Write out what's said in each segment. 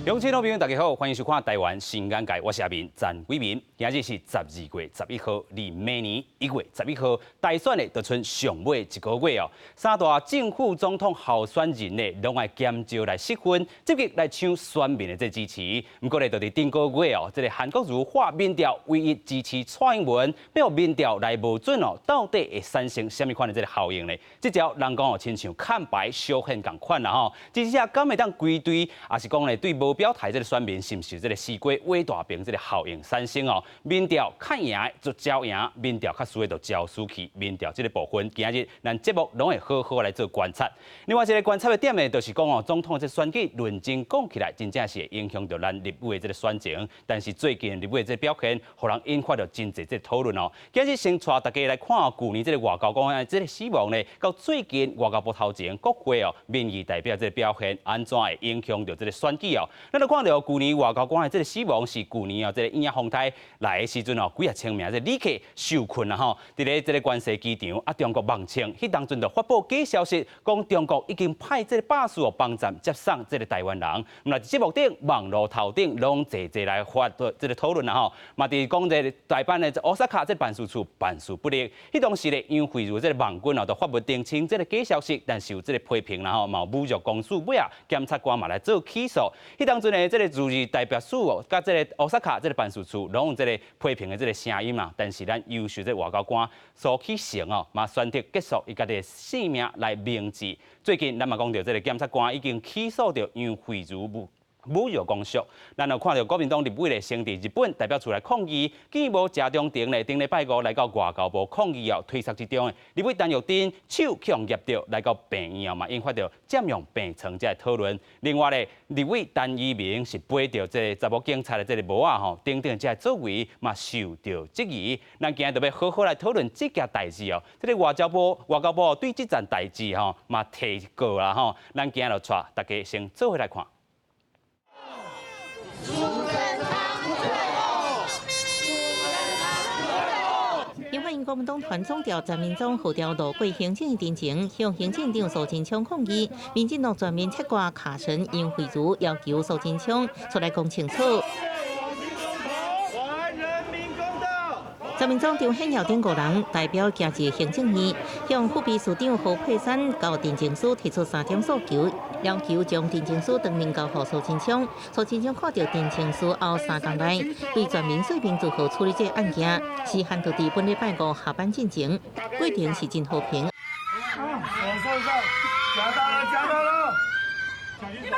鄉親老朋友，大家好，歡迎收看《台灣新眼界》，我是阿明陳偉民。今日是12月11號，離明年1月11號大選呢，就賰上尾一個月哦。三大正副總統候選人呢，攏愛減少來釋分，積極來搶選民的這支持。毋過呢，就佇頂個月哦，這個韓國瑜喊民調唯一支持蔡英文，欲民調來無準哦，到底會產生啥物款的這個效應呢？這招人講哦，親像看牌小現仝款啦吼。支持者敢會當歸隊，抑是講呢，對無表態這個選民是毋是這個西瓜畫大餅這個效應產生哦？民調較贏就招贏，民調較輸的就招輸去。民調這個部分，今日咱節目攏會好好來做觀察。另外一個觀察的點呢，就是講哦，總統這選舉論真講起來，真正是會影響著咱立委的這個選情。但是最近立委這個表現，予人引發著真濟這個討論哦。今日先帶大家來看舊年這個外交官的這個死亡呢，到最近外交部頭前國會哦民意代表這個表現，按怎會影響著這個選舉哦？咱就看著舊年外交官的這個死亡是舊年哦，這個嬰仔風颱來的時陣哦，幾仔千名這個旅客受困啊吼，佇咧這個關西機場啊，中國網稱，彼當陣就發布假消息，講中國已經派這個巴士哦幫站接送這個台灣人。那節目頂、網路頭頂攏濟濟來發這個討論啊吼，嘛佇講這個台灣的大阪這個辦事處辦事不力，彼當時咧楊惠如這個網軍哦，就發文澄清這個假消息，但是有這個批評啦吼，嘛有侮辱公署，尾仔檢察官嘛來做起訴。彼當陣呢，這個駐日代表處哦，佮這個大阪這個辦事處攏有這個批評的這個聲音嘛。但是咱優秀這個外交官蘇啟誠哦，嘛選擇結束伊家己的性命來明志。最近咱嘛講著這個檢察官已經起訴著楊惠如侮辱公署，咱就看著國民黨立委咧，先佇日本代表處來抗議，見無謝長廷咧，頂禮拜五來到外交部抗議哦，推捒之中的立委陳玉珍手予人夾著來到病院哦，嘛引發著佔用病床這個討論。另外咧，立委陳怡明是背著這個查某警察的這個帽仔吼，等等這個作為嘛受著質疑。咱今日就欲好好來討論這件代誌哦。這個外交部對這件代誌吼嘛提告啦吼。咱今日就帶大家先做伙來看。立法院國民黨團總召陳明忠號召路過行政院陣前，向行政院長蘇貞昌抗議。民進黨全面切割卡神楊惠如，要求蘇貞昌出來講清楚。陳明忠、張顯耀等五人代表行入行政院，向副秘書長何佩珊佮陳情司提出三點訴求，要求將陳情書當面交予蘇貞昌。蘇貞昌看著陳情書後3工內，對全民說明如何處理這個案件，時限就佇本禮拜五下班進前，過程是真和平。夾到了，夾到了，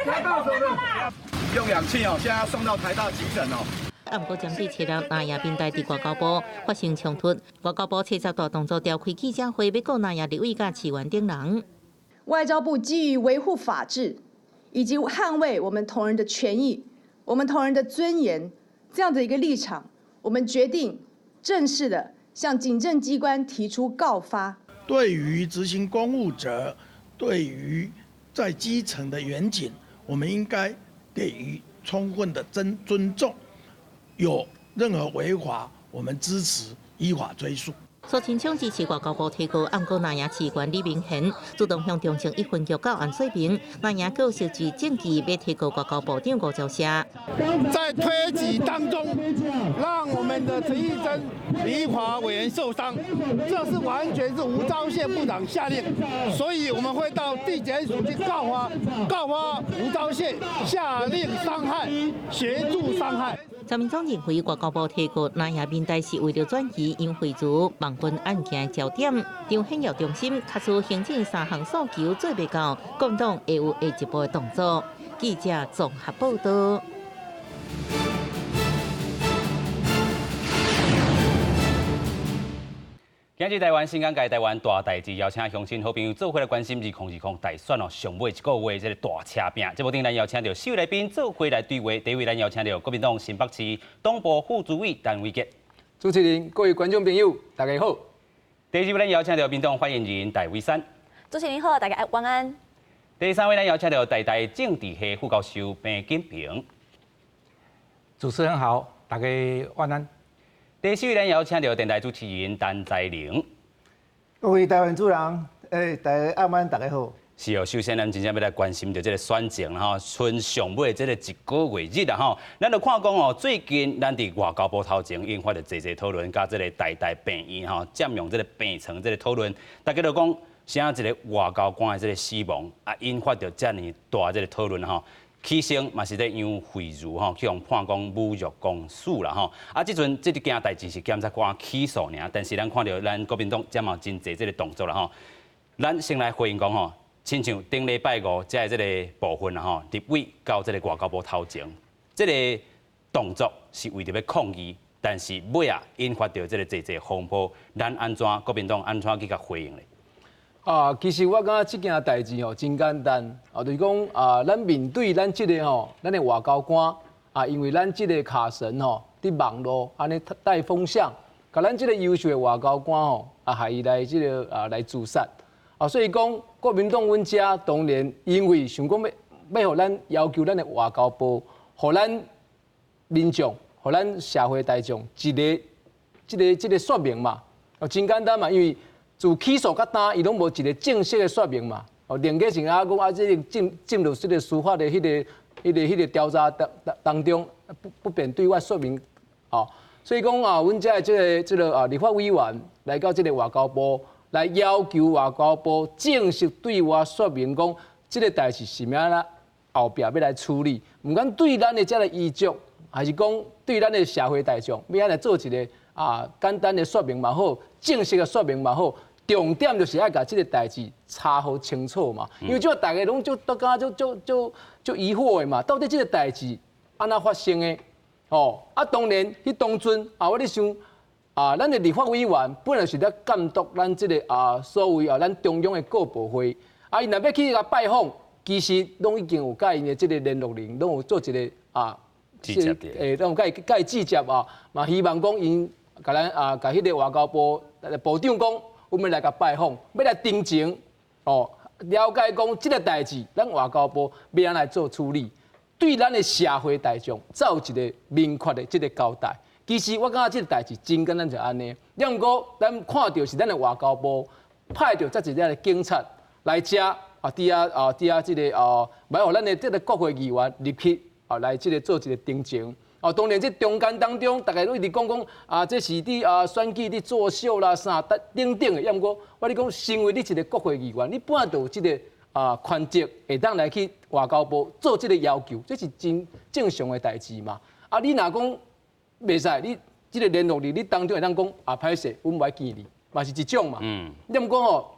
夾到了！用氧氣哦，現在要送到台大急診哦。啊，毋過針對七日南亞民代佇外交部發生衝突，外交部七十大動作召開記者會，欲告南亞立委佮市員等人。外交部基於維護法治以及捍衛我們同仁的權益、我們同仁的尊嚴這樣的一個立場，我們決定正式的向警政機關提出告發。對於執行公務者，對於在基層的員警，我們應該給予充分的尊重。有任何違法，我們支持依法追訴。蘇貞昌支持外交部提告，毋過南陽市議員李明賢主動向中正一分局告案說明，南陽閣收集證據，欲提告外交部長吳釗燮。在推擠當中，讓我們的陳玉珍立法委員受傷，這是完全是吳釗燮部長下令，所以我們會到地檢署去告發，告發吳釗燮下令傷害、協助傷害。陳明忠認為外交部提告南亞民代是為著轉移楊惠如網軍案件的焦點，張顯耀中心卡出行政三項訴求做袂到，國民黨會有下一步的動作。記者綜合報道。今日台灣新眼界台灣大代誌，邀請鄉親好朋友做伙來關心2020大選哦，上尾一個月這個大車拼。節目頂咱邀請著四位來賓做伙來對話。第一位咱邀請著國民黨新北市黨部副主委陳偉傑。主持人、各位觀眾朋友，大家好。第二位咱邀請著民黨發言人戴偉山。主持人好，大家晚安。第三位咱邀請著台大政治系副教授彭錦平。主持人好，大家晚安。第四位咱邀請著電台主持人陳才玲。各位台灣主人，欸，大家晚安，大家好。是哦，首先咱真正欲來關心著這个選情吼，賰上尾這个一个月日啦吼，咱就看講哦，最近咱佇外交部頭前引發著濟濟討論，佮這个台大病院吼佔用這个病床這个討論，大家就講，啥一个外交官的這个死亡啊，引發著遮爾大這个討論吼。起先嘛是咧楊惠如吼，去予判講侮辱公署啦吼。啊，這陣這件代誌是檢察官起訴爾，但是咱看著咱國民黨這嘛真濟這个動作啦吼。咱先來回應講吼，親像頂禮拜五這個這个部分啦吼，立委到這个外交部頭前，這个動作是為著欲抗議，但是尾仔引發著這个濟濟風波，咱按怎國民黨按怎去共回應咧？啊，其實我感覺這件代誌吼真簡單，啊，就是講啊，咱面對咱這个吼，咱的外交官啊，因為咱這个卡神吼，佇網路按呢帶風向，共咱這个優秀的外交官吼，啊，害伊來這个啊來自殺。啊，所以講國民黨阮遮當然因為想講欲予咱要求咱的外交部，予咱民眾，予咱社會大眾一个這个這个說明嘛，哦，真簡單嘛，因為自起訴到今，伊攏無一个正式的說明嘛。哦，連結成啊講啊，這个進入這個司法的彼個調查當中，不便對外說明。哦，所以講啊，阮遮的這個啊立法委員來到這个外交部，來要求外交部正式對外說明講，這个代誌是欲按怎後壁欲來處理。毋管對咱的這个遺族，還是講對咱的社會大眾，欲按怎來做一个啊簡單的說明嘛好，正式的說明嘛好。重點就是愛共這个代誌查予清楚嘛，因為這大家攏就都感覺足足足足疑惑的嘛，到底這个代誌按怎發生的？哦，啊，當然，彼當陣啊，我咧想啊，咱的立法委員本來是咧監督咱這个啊所謂啊咱中央的各部會，啊，伊若欲去共拜訪，其實攏已經有佮𪜶的這个聯絡人，攏有做一个啊，欸，攏有共伊接觸啊，嘛希望講𪜶共咱啊，共彼个外交部部長講，阮欲來共拜訪，欲來澄清哦，了解講這个代誌，咱外交部欲按怎來做處理，對咱的社會大眾，才有一个明確的這个交代。其實我感覺這个代誌真簡單就按呢，抑毋過咱看著是咱的外交部派著遮濟个警察來遮啊，佇遐啊，佇遐這个啊，欲予咱的這个國會議員入去啊，來這个做一个澄清。哦，當然這中間當中，大家攏一直講講啊，這是佇啊選舉佇作秀啦啥等等的。抑毋過我咧講，身為你一个國會議員，你本來就有這个啊權責，會當來去外交部做這个要求，這是真正常的代誌嘛。啊，你若講袂使，你這个聯絡你，你當中會當講啊，歹勢，阮無愛見你，嘛是一種嘛。抑毋過吼，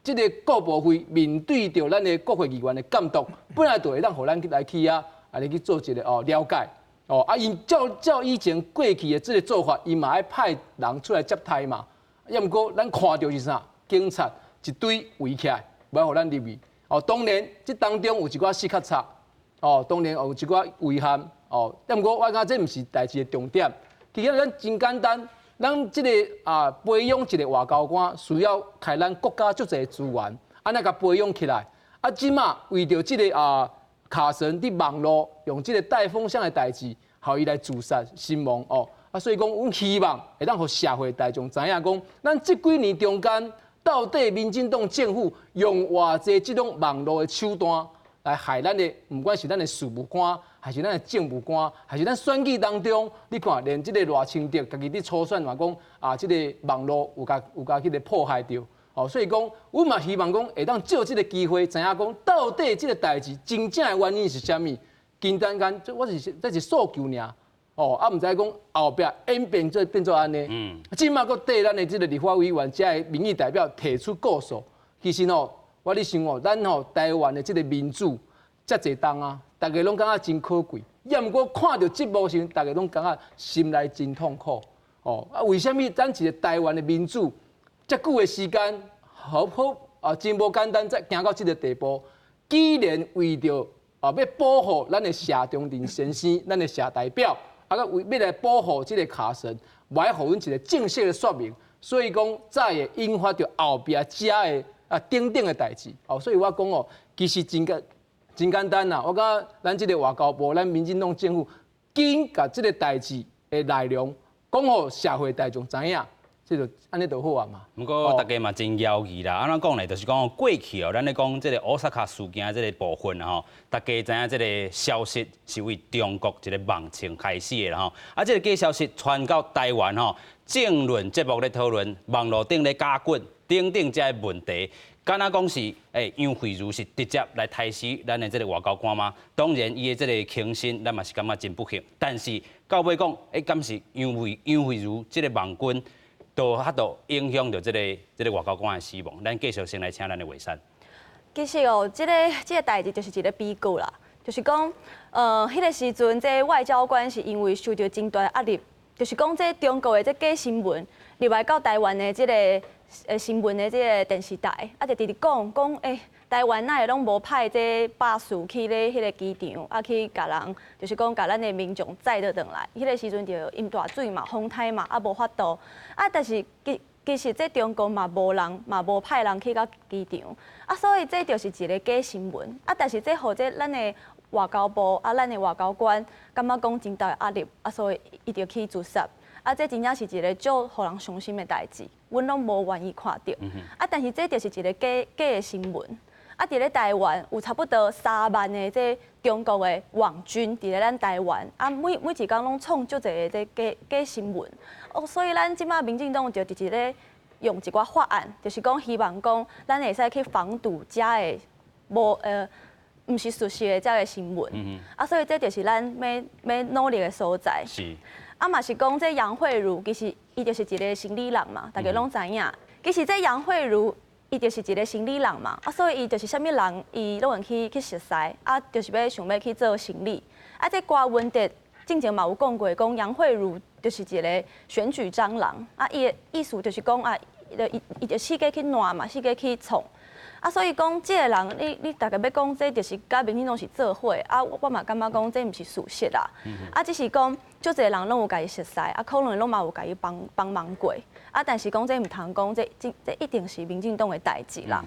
這个各部會面對著咱的國會議員的監督，本來就會當予咱去來去遐，啊，來去做一个哦了解。哦，啊，𪜶照以前過去的這个做法，伊嘛愛派人出來接待嘛。抑毋過咱看著是啥？警察一堆圍起來，無愛予咱入去。哦，當然這當中有一寡死較差，哦，當然有一寡遺憾。哦，抑毋過我感覺這毋是代誌的重點。其實咱真簡單，咱這个啊培養一个外交官，需要開咱國家足濟資源，按呢共培養起來。啊，這馬為著這个啊卡神佇網路用這个帶風向的代誌，予伊來自殺身亡哦，啊，所以講，阮希望會當予社會大眾知影講，咱這幾年中間到底民進黨政府用偌濟這種網路的手段來害咱的，毋管是咱的事務官，還是咱的政務官，還是咱選舉當中，你看連這个賴清德家己佇初選嘛講啊，這个網路有共彼个破壞著，哦，所以講，阮嘛希望講會當藉這个機會，知影講到底這个代誌真正的原因是啥物。簡單講，這我是這是訴求爾，哦，啊，毋知講後壁演變做變做按呢。這馬閣對咱的這个立法委員、遮个民意代表提出告訴，其實吼，我咧想哦，咱吼台灣的這个民主遮濟冬啊，大家攏感覺真可貴，抑毋過看著這幕時，大家攏感覺心內真痛苦。哦，啊，為啥物咱一个台灣的民主，遮久的時間，好好啊，真無簡單，才行到這个地步，居然為著啊，欲保護咱的謝長廷先生，咱的謝代表，啊，閣為欲來保護這个卡神，無愛予阮一个正式的說明，所以講才會引發著後壁遮的啊等等的代誌。哦，所以我講哦，其實真簡單啦。我感覺咱這个外交部，咱民進黨政府，緊共這个代誌的內容講予社會大眾知影，這就按呢就好啊嘛。毋過大家嘛真猶豫啦，按怎講咧？就是講過去哦，咱咧講這個烏薩卡事件這個部分吼，大家知影這個消息是為中國一個網站開始的啦吼。啊，這個假消息傳到台灣吼，政論節目咧討論，網路頂咧加滾等等這个問題，敢若講是楊惠如是直接來刣死咱的這個外交官嗎？當然，伊的這個輕生，咱嘛是感覺真不幸。但是到尾講，敢是楊惠如這個網軍，都法度影響著這個外交官的死亡。咱繼續先來請咱的偉山。其實哦，這個代誌就是一個悲劇啦，就是講，彼個時陣，這外交官是因為受著真大的壓力，就是講這中國的這假新聞入來到台灣的這個新聞的這個電視台，啊，就直直講講，台灣哪會攏無派這巴士去咧彼個機場，啊，去共人，就是講共咱的民眾載倒轉來。彼個時陣就淹大水嘛，風颱嘛，啊無法度，啊，但是其實這中國嘛無人，嘛無派人去到機場，啊，所以這就是一個假新聞，啊，但是這予這咱的外交部啊，咱的外交官感覺講真大的壓力，啊，所以伊就去自殺，啊，這真正是一個足予人傷心的代誌，阮攏無願意看著，啊，但是這就是一個假假的新聞。啊！佇咧台灣有差不多3萬个這中國的網軍佇咧咱台灣，啊每一工攏創足濟个這假假新聞，哦，所以咱這擺民進黨就直直咧用一寡法案，就是講希望講咱會使去防堵遮个無毋是事實的遮个新聞，啊，所以這就是咱欲努力的所在。啊，嘛是講這楊惠如其實伊就是一個生理人嘛，大家攏知影。其實這楊惠如伊就是一個生理人嘛，啊，所以伊就是啥物人，伊攏會去熟似，啊，就是欲想欲去做生理。啊，這郭文哲進前嘛有講過，講楊惠如就是一個選舉蟑螂，啊，伊的意思就是講啊，伊就四界去挼嘛，四界去創。啊，所以講這个人，你逐家欲講這就是佮民進黨是做伙，啊，我嘛感覺講這毋是事實啦。啊，只是講足濟人攏有共伊熟似，啊，可能攏嘛有共伊幫幫忙過。啊，但是講這毋通講，這一定是民進黨的代誌啦。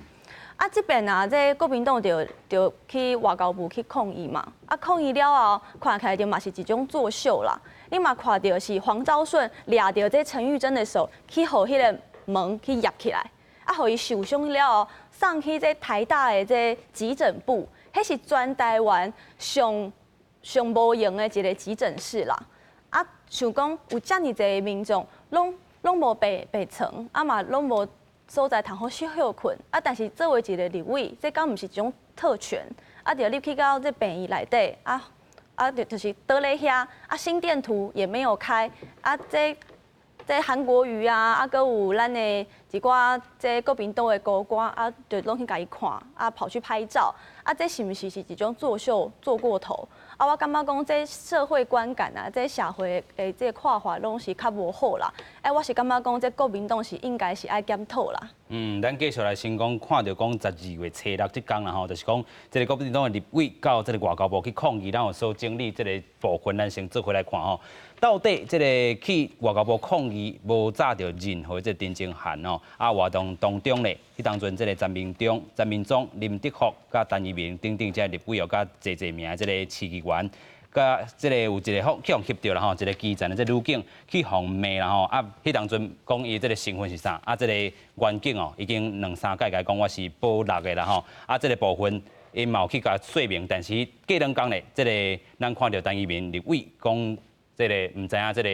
啊，這邊啊，這國民黨就去外交部去抗議嘛。啊，抗議了後，看起來就嘛是一種作秀啦。你嘛看著是黃昭順掠著這陳玉珍的手，去予彼个門去挾起來，啊，予伊受傷了後，送去這台大的這急診部，彼是全台灣上上無閒的一个急診室啦。啊，想講有遮爾濟民眾，攏無病床，啊嘛攏無所在通好小歇睏。啊，但是作為一个立委，這敢毋是一種特權？啊，著入去到這病院內底，啊，就是倒咧遐，啊，心電圖也沒有開，啊，這韓國瑜啊，啊，閣有咱的一寡這國民黨的高官，啊，就攏去共伊看，啊，跑去拍照，啊，這是毋是是一種作秀做過頭？啊，我感覺講這社會觀感啊，這社會的這個看法攏是較無好啦。我是感覺講這國民黨是應該是愛檢討啦。嗯，咱繼續來先講，看著講12月初六這工啦吼，就是講這個國民黨的立委到這個外交部去抗議，咱有所整理這個部分，咱先做伙來看吼。到底這個去外交部抗議無紮著任何這個陳情函吼，啊活動當中咧，彼當陣這個陳明忠、陳明忠、林德福、佮陳怡明等等這立委哦，佮濟濟名這個市議員，佮這個有一個去予翕著啦吼，一個基層的這女警去予罵啦吼，啊，彼當陣講伊這個身份是啥？啊，這個員警哦，已經兩三擺共伊講我是保六的啦吼，啊，這個部分𪜶嘛有去共說明，但是過兩工咧，這個咱看著陳怡明立委講，這個毋知影這個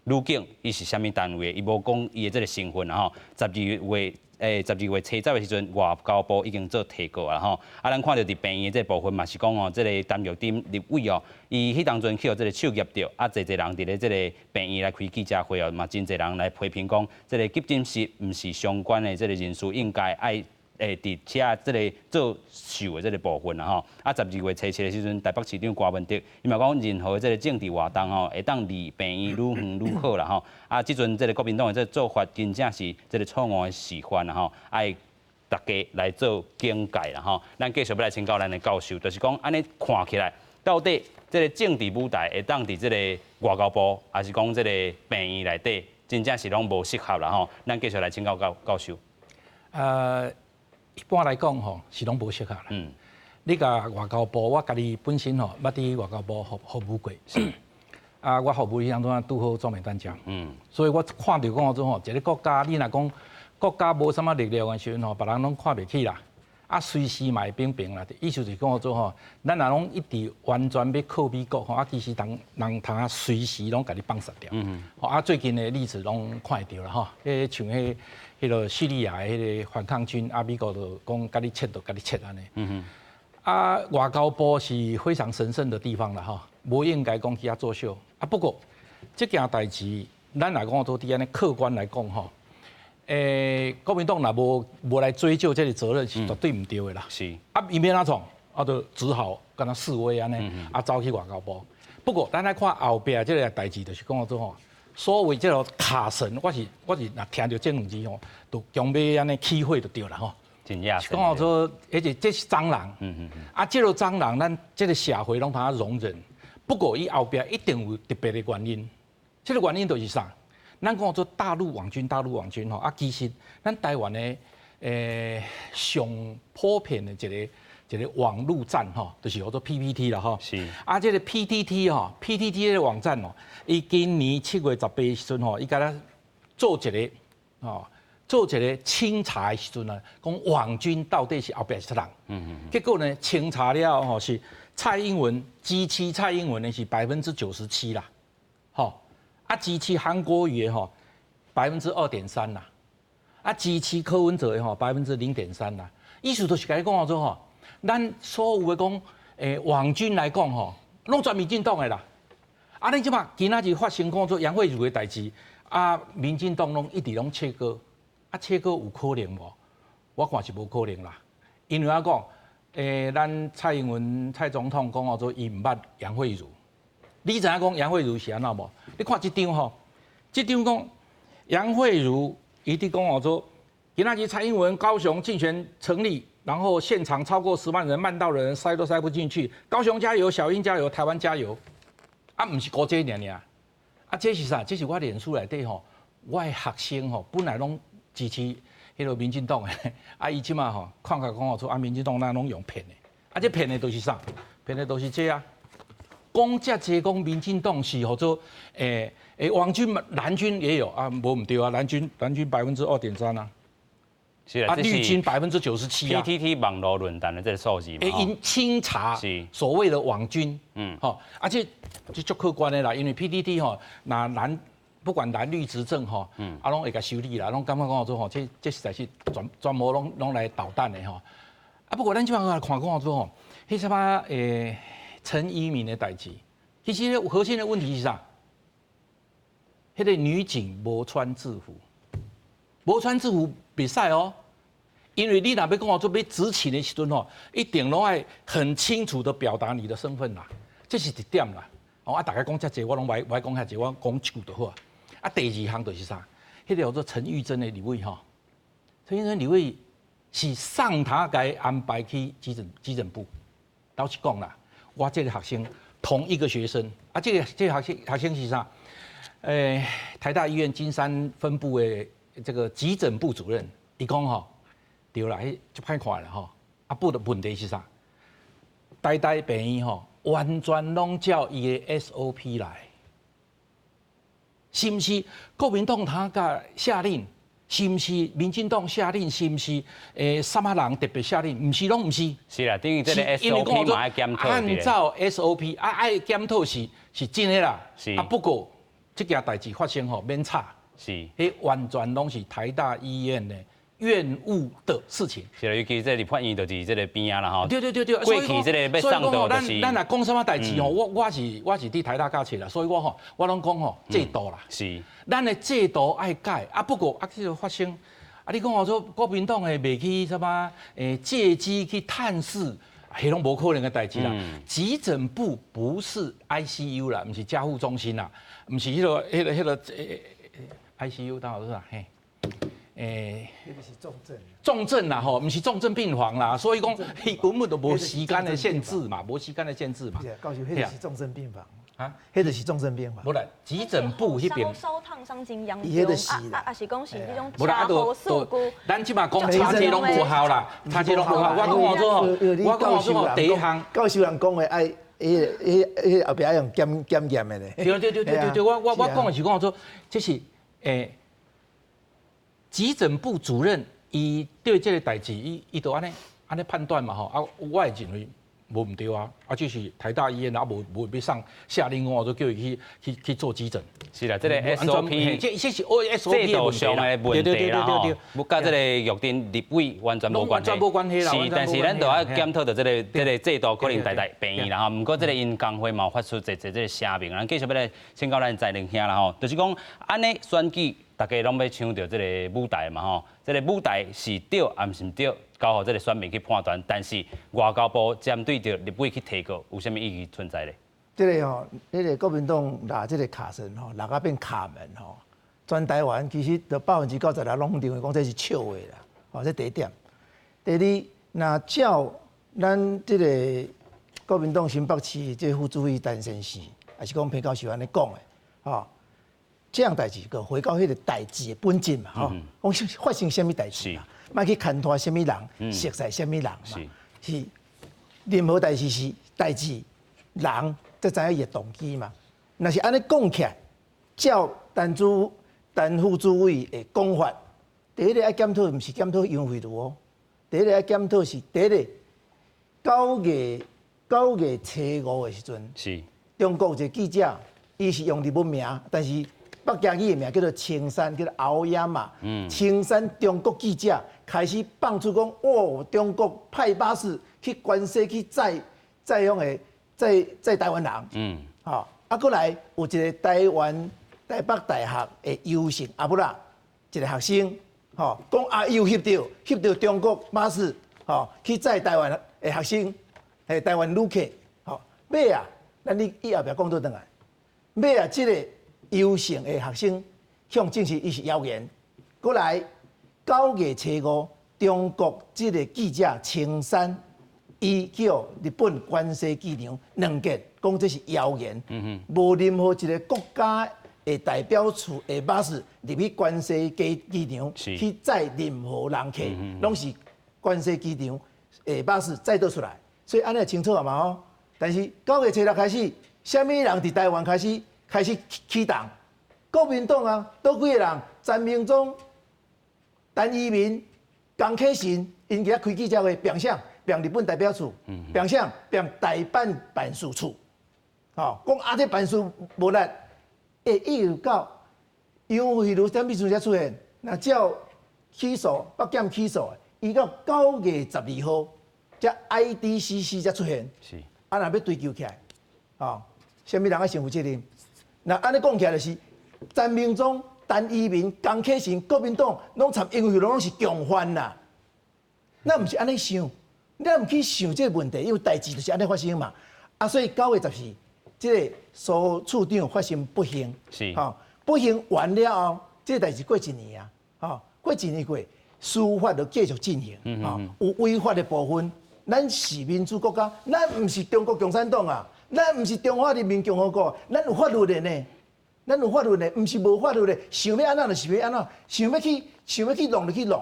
女警伊是啥物單位的，伊無講伊的這個身份啦吼。12月初十的時陣，外交部已經做提告啊吼。啊，咱看著佇病院的這個部分嘛是講哦，這個陳玉珍立委哦，伊彼當陣去予這個手挾著，啊，濟濟人佇咧這個病院來開記者會哦，嘛真濟人來批評講，這個急診室毋是相關的這個人士應該愛佇遮這個做秀的這個部分啦吼。啊，12月初七的時陣，台北市長柯文哲，伊嘛講任何這個政治活動吼，會當離病院愈遠愈好啦吼。啊，這陣這個國民黨的這個做法，真正是這個錯誤的示範啦吼，愛大家來做警戒啦吼。咱繼續欲來請教咱的教授，就是講按呢看起來，到底這個政治舞台會當佇這個外交部，抑是講這個病院內底，真正是攏無適合啦吼。咱繼續來請教教教授。一般來講吼，是攏無適合啦。你共外交部，我家己本身吼，捌佇外交部服務過。啊，我服務當中拄好總袂當講，所以我看著講做吼，一個國家你若講國家無啥物力量的時陣吼，別人攏看袂起啦，啊，隨時嘛會變變啦。意思就是講做吼，咱若攏一直完全欲靠美國吼，啊，其實人人通啊隨時攏共你放殺掉。啊，最近的例子攏看會著啦吼，彼像彼個敘利亞的彼個反抗軍，啊，美國就講共你切就共你切按呢。啊，外交部是非常神聖的地方啦吼，無應該講去遐作秀。啊，不過這件代誌，咱若講做佇按呢客觀來講吼，國民黨若無來追究這個責任是絕對毋對的啦。啊，伊欲按怎創？啊，就只好敢若示威按呢，啊，走去外交部。不過，咱來看後壁這個代誌，就是講做吼，所謂這個卡神，我是若聽著這兩字吼，就強欲按呢起火就對啦吼。真正。講做，而且這是蟑螂。啊，這個蟑螂，咱這個社會攏通容忍。不過，伊後壁一定有特別的原因。這個原因就是啥？咱講做大陸網軍，大陸網軍吼，啊，其實咱台灣的上普遍的一個網路站吼，就是叫做 PTT 啦吼。啊，這個 PTT 吼，PTT 這個網站哦，伊今年7月18時陣吼，伊共咱做一個吼，做一個清查的時陣啊，講網軍到底是後壁是啥人？結果呢，清查了吼是蔡英文支持蔡英文的是97%啦，吼，啊支持韓國瑜的吼2.3%啦，啊支持柯文哲的吼0.3%啦。意思就是共你講做吼，咱所有的講網軍來講吼，攏全民進黨的啦。啊，你這馬今仔日發生講做楊慧如的代誌，啊，民進黨攏一直攏切割，啊切割有可能無？我看是無可能啦，因為我講。咱蔡英文蔡總統講做伊毋捌楊慧如，你知影講楊慧如是按怎無？你看這張吼，這張講楊慧如伊佇講做，今仔日蔡英文高雄競選成立，然後現場超過10萬人，慢到人塞都塞不進去。高雄加油，小英加油，台灣加油。啊，毋是孤這爾爾，啊，這是啥？這是我臉書內底吼，我的學生吼，本來攏支持彼個民進黨的，啊，伊這馬吼看甲講說啊，民進黨咱攏用騙的，啊，這騙的都是啥？騙的都是這啊。講遮濟講民進黨是號做網軍藍軍也有啊，無毋對啊，藍軍2.3%啊，是啊，綠軍97%啊。 PTT 網路論壇的這個數字嘛，𪜶清查所謂的網軍，吼，而且這足客觀的啦，因為 PTT 吼，若藍不管藍綠執政吼，啊，攏會共修理啦，攏感覺講做吼，這實在是全部攏來搗蛋的吼。啊，不過咱這擺來看講做吼，彼啥物陳怡民的代誌，其實核心的問題是啥？彼個女警無穿制服，無穿制服袂使哦，因為你若欲講做欲執勤的時陣吼，一定攏愛很清楚的表達你的身份啦，這是一點啦。哦，啊，大家講遮濟，我攏無愛講遐濟，我講一句就好啊。啊，第二項就是啥？彼個叫做陳玉珍的立委吼，陳玉珍立委是上頭共安排去急診部。老實講啦，我這個學生同一個學生，啊，這個學生是啥？台大醫院金山分部的這個急診部主任，伊講吼，對啦，彼足歹看啦吼。啊，不的問題是啥？台大病院吼，完全攏照伊的 SOP 來，是毋是國民黨通共下令？是毋是民進黨下令？是毋是啥物人特別下令？毋是，攏毋是。是啦，等於這個 SOP 嘛愛檢討。按照 SOP 啊，愛檢討是真的啦。啊，不過這件代誌發生吼，免吵。彼完全攏是台大醫院的院務的事情。是啦，尤其這立法院就是這個邊仔啦吼。對對對對。過去這個欲送到就是。咱若講啥物代誌吼，我是佇台大教冊啦，所以我吼我攏講吼制度啦。咱的制度愛改啊，不過啊，這個發生啊，你講我說國民黨的袂去啥物借機去探視，彼攏無可能的代誌啦。急診部不是 ICU 啦，毋是加護中心啦，毋是彼個 ICU 當然是啥嘿。彼個是重症。重症啦吼，毋是重症病房啦，所以講伊根本就無時間的限制嘛，無時間的限制嘛。教授，彼個是重症病房。啊，彼個是重症病房。無啦，急診部彼邊。燒燙傷真嚴重，啊啊是講是彼種車禍事故。咱這馬講查這攏無效啦，查這攏無效。我講我說，我講我說，第一項。教授人講的愛。彼彼彼後壁愛用檢檢驗的咧。對對對對對對，我講的是講說，這是急診部主任，伊對這個代誌，伊都按呢按呢判斷嘛吼，啊，我會認為無毋對啊，啊，就是台大醫院啊，無無欲送下令我就叫伊去做急診。是啦，這個 SOP，這是 SOP 制度上的問題啦吼，無佮這個玉珍立委完全無關係。無關係啦。是，但是咱都愛檢討著這個制度可能代代病院啦吼。毋過這個𪜶工會嘛有發出一個這個聲明，咱繼續欲來請教咱在能兄啦吼，就是講按呢選舉，大家攏欲搶著這個舞台嘛吼，這個舞台是對抑毋是毋對，交予這個選民去判斷。但是外交部針對著立委去提告，有啥物意義存在咧？這個吼，彼個國民黨抐這個卡神吼，抐甲變卡門吼，全台灣其實就90%人攏認為講這是笑話啦，吼，這第一點。第二，若照咱這個國民黨新北市這副主委陳先生，抑是講彭教授按呢講的，吼，這項代誌閣回到彼個代誌的本質嘛，吼，講發生啥物代誌嘛，莫去牽拖啥物人，熟似啥物人嘛，是任何代誌是代誌人。才知影伊的動機嘛。若是按呢講起來，照陳主陳副主委的講法，第一個愛檢討，毋是檢討楊惠如哦。第一個愛檢討是第一個9月初五的時陣，中國一個記者，伊是用日文名，但是北京語的名叫做青山，叫做敖亞嘛。青山中國記者開始放出講，哦，中國派巴士去關西去載載遐个。載台灣人，吼，啊，閣來有一個台灣台北大學的游姓阿母啦，一個學生，吼，講啊，伊有翕著翕著中國巴士，吼，去載台灣的學生，係台灣旅客，吼，尾啊，咱你以後壁講倒轉來，尾啊，這個游姓的學生向證實伊是謠言，閣來9月初五，中國這個記者青山。伊叫日本關西機場兩件，講這是謠言，無任何一個國家的代表處的巴士入去關西機場去載任何人客，攏是關西機場的巴士載倒出來，所以按呢清楚啊嘛吼。但是9月初六開始，啥物人佇台灣開始起動？國民黨啊，佗幾個人？陳明忠、陳怡民、江啟臣，𪜶佇遐開記者會，辯啥？辯日本代表處，辯啥？辯大阪辦事處，吼，講啊，這辦事無力，會一直到楊惠如啥物時陣才出現？若照起訴北檢起訴，伊到9月12號，才 IDCC 才出現。啊，若欲追究起來，吼，啥物人愛承負責任？若按呢講起來，就是陳明忠、陳怡民、江啟臣、國民黨攏參楊惠如攏是共犯啦。咱毋是按呢想。咱毋去想這個問題，因為代誌就是按呢發生嘛。啊，所以9月14，這個蘇處長發生不幸，吼，不幸完了後，這個代誌過一年啊，吼，過一年過，司法就繼續進行，吼，有違法的部分，咱是民主國家，咱毋是中國共產黨啊，咱毋是中華人民共和國，咱有法律的呢，咱有法律的，毋是無法律的，想欲按怎就是欲按怎，想欲去弄就去弄。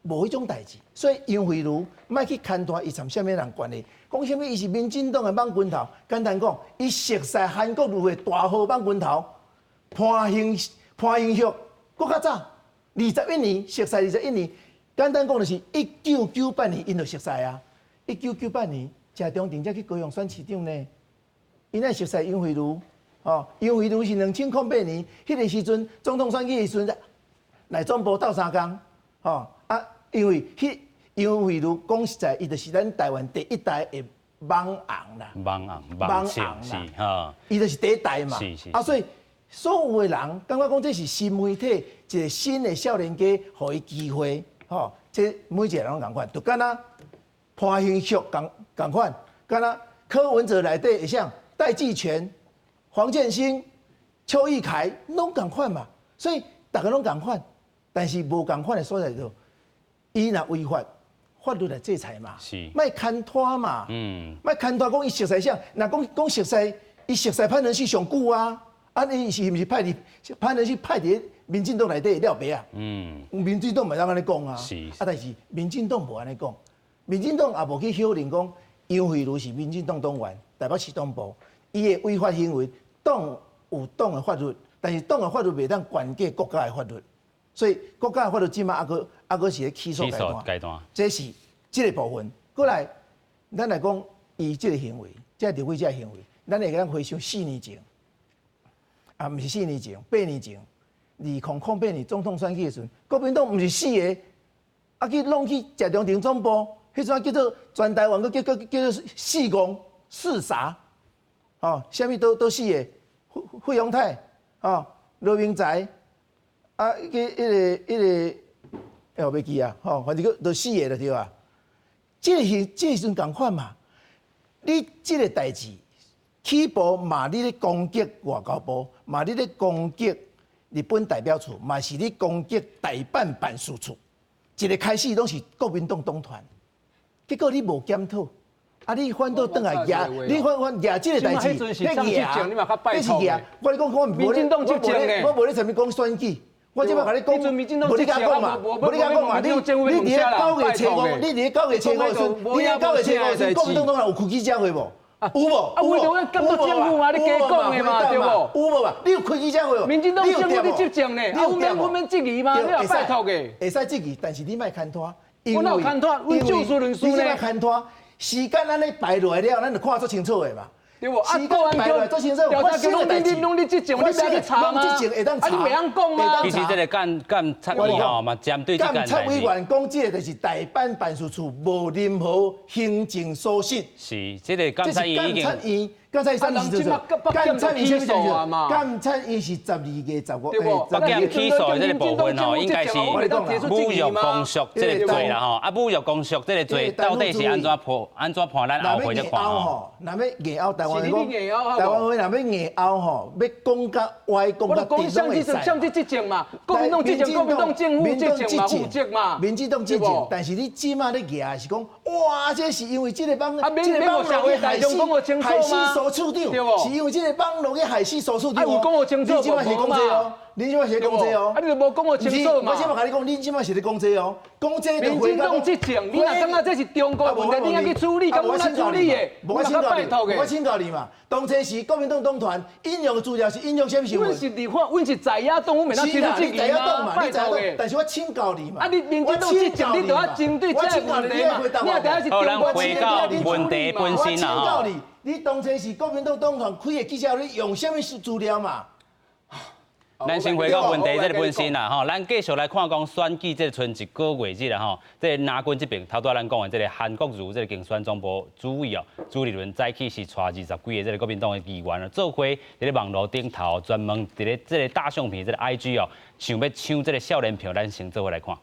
無彼種代誌，所以楊惠如莫去牽拖伊參啥物人關係，講啥物伊是民進黨的網軍頭，簡單講，伊熟似韓國瑜的大號網軍頭潘興旭，閣較早，21年熟似21年，簡單講就是1998年𪜶就熟似啊，1998年謝長廷才去高雄選市長呢，𪜶哪熟似楊惠如，哦，楊惠如是2008年彼個時陣總統選舉的時陣，內總部鬥相共，吼啊。因為彼楊惠如講實在，伊就是咱台灣第一代的網紅啦。網紅，網紅是哈，伊就是第一代嘛。是是。啊，所以所有的人感覺講這是新媒體一個新的少年家，予伊機會，吼，這每一個人攏仝款，就敢若潘興旭仝仝款，敢若柯文哲內底會像戴季全、黃建興、邱義凱，攏仝款嘛。所以逐家攏仝款，但是無仝款的所在就。伊若違法，法律來制裁嘛，莫牽拖嘛，莫牽拖講伊熟似啥？若講講熟似，伊熟似潘仁旭上久啊，啊，伊是毋是派佇潘仁旭派佇民進黨內底了白啊？民進黨嘛會當按呢講啊，啊，但是民進黨無按呢講，民進黨也無去否認講楊惠如是民進黨黨員，台北市黨部，伊的違法行為，黨有黨的法律，但是黨的法律袂當懸過國家的法律，所以國家的法律這馬猶閣是咧起訴階段，這是這個部分。過來，咱來講伊這個行為，這個立委這個行為，咱會當回想4年前，啊，毋是四年前，8年前，2008年總統選舉的時陣，國民黨毋是四個，啊去攏去謝長廷總部，彼陣叫做全台灣，閣叫做四戇四傻，哦，啥物都四個，費鴻泰，哦，羅明才，啊，彼個，欸，我袂記啊，吼，反正閣都四個就對啊。這個是這個時陣仝款嘛，你這個代誌起步嘛，你咧攻擊外交部，嘛你咧攻擊日本代表處，嘛是你攻擊台辦辦事處，一個開始攏是國民黨黨團，結果你無檢討，啊你反倒轉來蜈，你反蜈這個代誌，你蜈，你是蜈，我咧講我無咧，我無咧啥物講選舉。我這擺共你講，無你共講嘛，無你共講嘛，你佇咧9月初5，你佇咧九月初五時陣，你佇咧九月初五時陣，國民黨黨團有開記者會無？有無？啊，為著要監督政府嘛，你加講的嘛，對無？有無嘛？你有開記者會無？民進黨政府你執政呢？啊，阮免質疑嗎？你也拜託的。會使質疑，但是你莫牽拖。我哪有牽拖？阮就事論事呢。你這擺牽拖，時間按呢排落來了，咱就看足清楚的嘛。對無？啊，國安局調查局攏恁攏你執政，你袂去查嗎？啊，你袂曉講嗎？其實這個監察委吼嘛，針對這件監察委員講，這個就是台辦辦事處無任何行政疏失。是，這個監察院已經。監察院啥物時陣？監察院啥物時陣？監察院是12月15。北檢起訴的這個部分吼，應該是侮辱公屬這個罪啦吼。啊，侮辱公屬這個罪到底是按怎判？按怎判？咱後悔再看吼。若欲硬拗，台灣講，台灣話若欲硬拗吼，欲講甲歪，講甲直攏會使。像這執政嘛，國民黨執政，國民黨政府執政嘛，負責嘛。民進黨執政，但是你這馬咧舉是講，哇，這是因為這個幫，這個網路去害死，害死蘇處長，是因為這個網路去害死蘇處長。啊，有講予清楚你這馬是講這哦，你這馬是講這哦。啊，你就無講予清楚嘛？我這馬共你講，你這馬是咧講這哦，講這就民進黨執政，你若感覺這是中國問題，你愛去處理，敢阮來處理的？我請教你，我請教你嘛。當初時國民黨黨團引用的資料是引用啥物新聞？阮是立法，阮是在野黨，阮袂當提出質疑嘛。拜託的。但是我請教你嘛。啊，你民進黨執政，你就愛針對這個問題嘛。你若知影是中國，回到問題本身啦。我請教你，你當初時國民黨黨團開的記者會，用啥物資料嘛？咱先回到問題這個本身啦，吼，咱繼續來看講選舉這個賰一個月日啦，吼，這個藍軍這邊頭拄仔咱講的這個韓國瑜這個競選總部主委哦，朱立倫早起是帶20幾个這個國民黨的議員做伙佇咧網路頂頭專門佇咧這個大相片這個 IG 哦，想欲搶這個少年票，咱先做伙來看。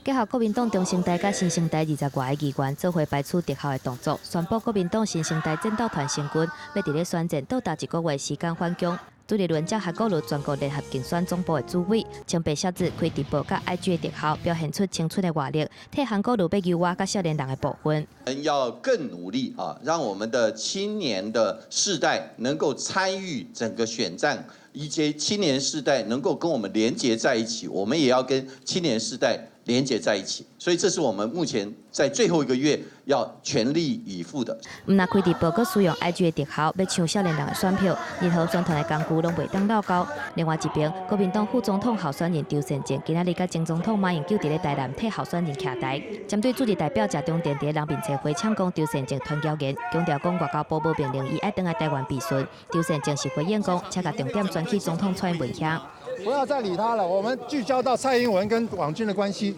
結合國民黨中生代佮新生代20外个議員做伙擺出特效的動作，宣布國民黨新生代戰鬥團成軍，欲佇咧選戰到達一個月時間反攻。朱立倫佮韓國瑜全國聯合競選總部的主委，穿白靴子開直播佮 IG 的特效，表現出青春的活力，替韓國瑜欲求倚佮少年人的部分。要更努力啊，讓我們的青年的世代能夠參與整個選戰，以及青年世代能夠跟我們連結在一起，我們也要跟青年世代連結在一起，所以這是我們目前在最後一個月要全力以赴的。毋但開直播，閣使用 IG 的特效，欲搶少年人的選票，任何宣傳的工具攏袂當漏交。另外一邊，國民黨副總統候選人張善政今仔日佮前總統馬英九佇咧台南替候選人徛台，針對駐日代表謝長廷佇咧人面前回嗆講張善政傳謠言，強調講外交部無命令伊愛轉來台灣備詢。張善政是回應講，請共重點轉去總統蔡英文遐。不要再理他了，我們聚焦到蔡英文跟網軍的關係，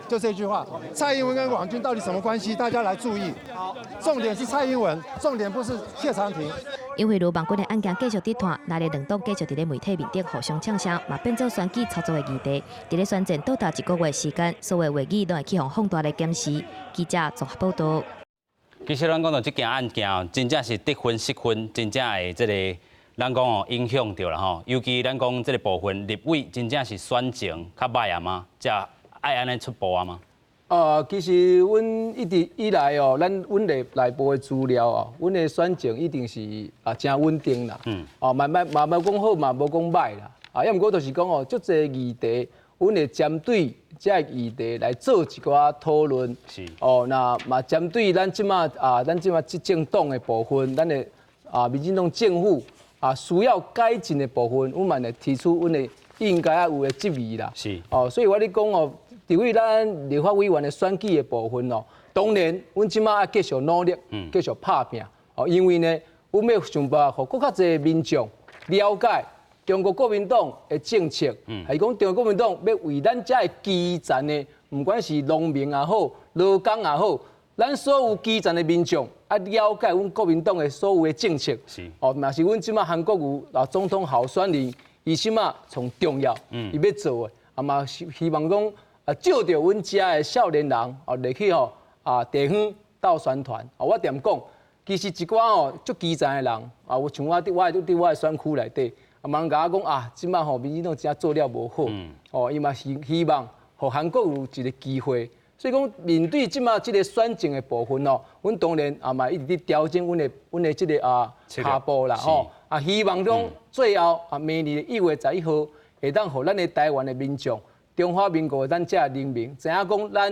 就這句話。蔡英文跟網軍到底什麼關係？大家來注意。重點是蔡英文，重點不是謝長廷。因為盧網軍的案件繼續佇拖，藍綠兩黨繼續佇咧媒體面頂互相嗆聲，嘛變做選舉操作的議題。佇咧選戰倒達一個月時間，所有話語攏會去予放大來檢視。記者綜合報道。其實咱講到這件案件，真正是得分失分，真正會這個。咱講哦，影響著啦吼，尤其咱講這個部分立委真正是選情較䆀啊嗎？才愛按呢出步啊嗎？其實阮一直以來哦，咱阮內內部的資料哦，阮的選情一定是啊誠穩定啦。哦，嘛嘛嘛無講好，嘛無講䆀啦。啊，抑毋過就是講哦，足濟議題，阮會針對這个議題來做一寡討論。哦，那嘛針對咱這馬啊，咱這馬執政黨的部分，咱的啊民進黨政府啊需要改進的部分，阮嘛會提出阮的應該愛有的質疑啦。哦，所以我咧講哦，佇位咱立法委員的選舉的部分哦，當然，阮這馬愛繼續努力，繼續拍拚。哦，因為呢，阮欲想辦法，予閣較濟民眾了解中國國民黨的政策，還是講中國國民黨欲為咱遮的基層的，毋管是農民也好，勞工也好，咱所有基層的民眾愛了解阮國民黨的所有的政策。哦，嘛是阮這馬韓國瑜啊總統候選人，伊這馬上重要，伊欲做的，啊嘛希望講啊借著阮遮的少年人哦入去吼啊地方鬥宣傳。啊，我踮講，其實一寡吼足基層的人啊，有像我佇我佇我的選區內底，啊，嘛人共我講啊，這馬吼民進黨真做了無好，哦，伊嘛希希望予韓國瑜有一個機會。所以講面對這馬這个選情的部分哦，阮當然啊嘛一直佇調整阮的這个啊跤步啦吼，啊希望講最後啊明年1月11號會當予咱的台灣的民眾、中華民國的咱遮的人民知影講咱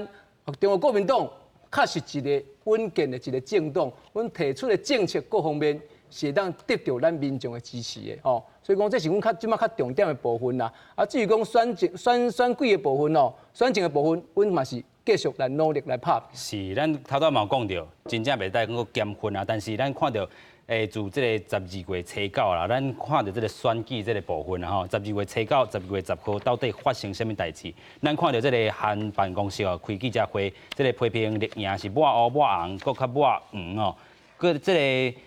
中國國民黨確實一个穩健的一个政黨，阮提出的政策各方面是會當得著咱民眾的支持的吼。所以講這是阮較這馬較重點的部分啦。啊，至於講選情選選舉的部分哦，選情的部分，阮嘛是繼續來努力來拍。是，咱頭拄嘛有講著，真正袂使講閣減分啊。但是咱看著，自這个12月初9啦，咱看著這个選舉這个部分啊吼，十二月初九、12月10號到底發生啥物代誌？咱看著這个韓辦公室哦，開記者會，這个批評綠營是抹烏抹紅，閣較抹黃哦，閣這个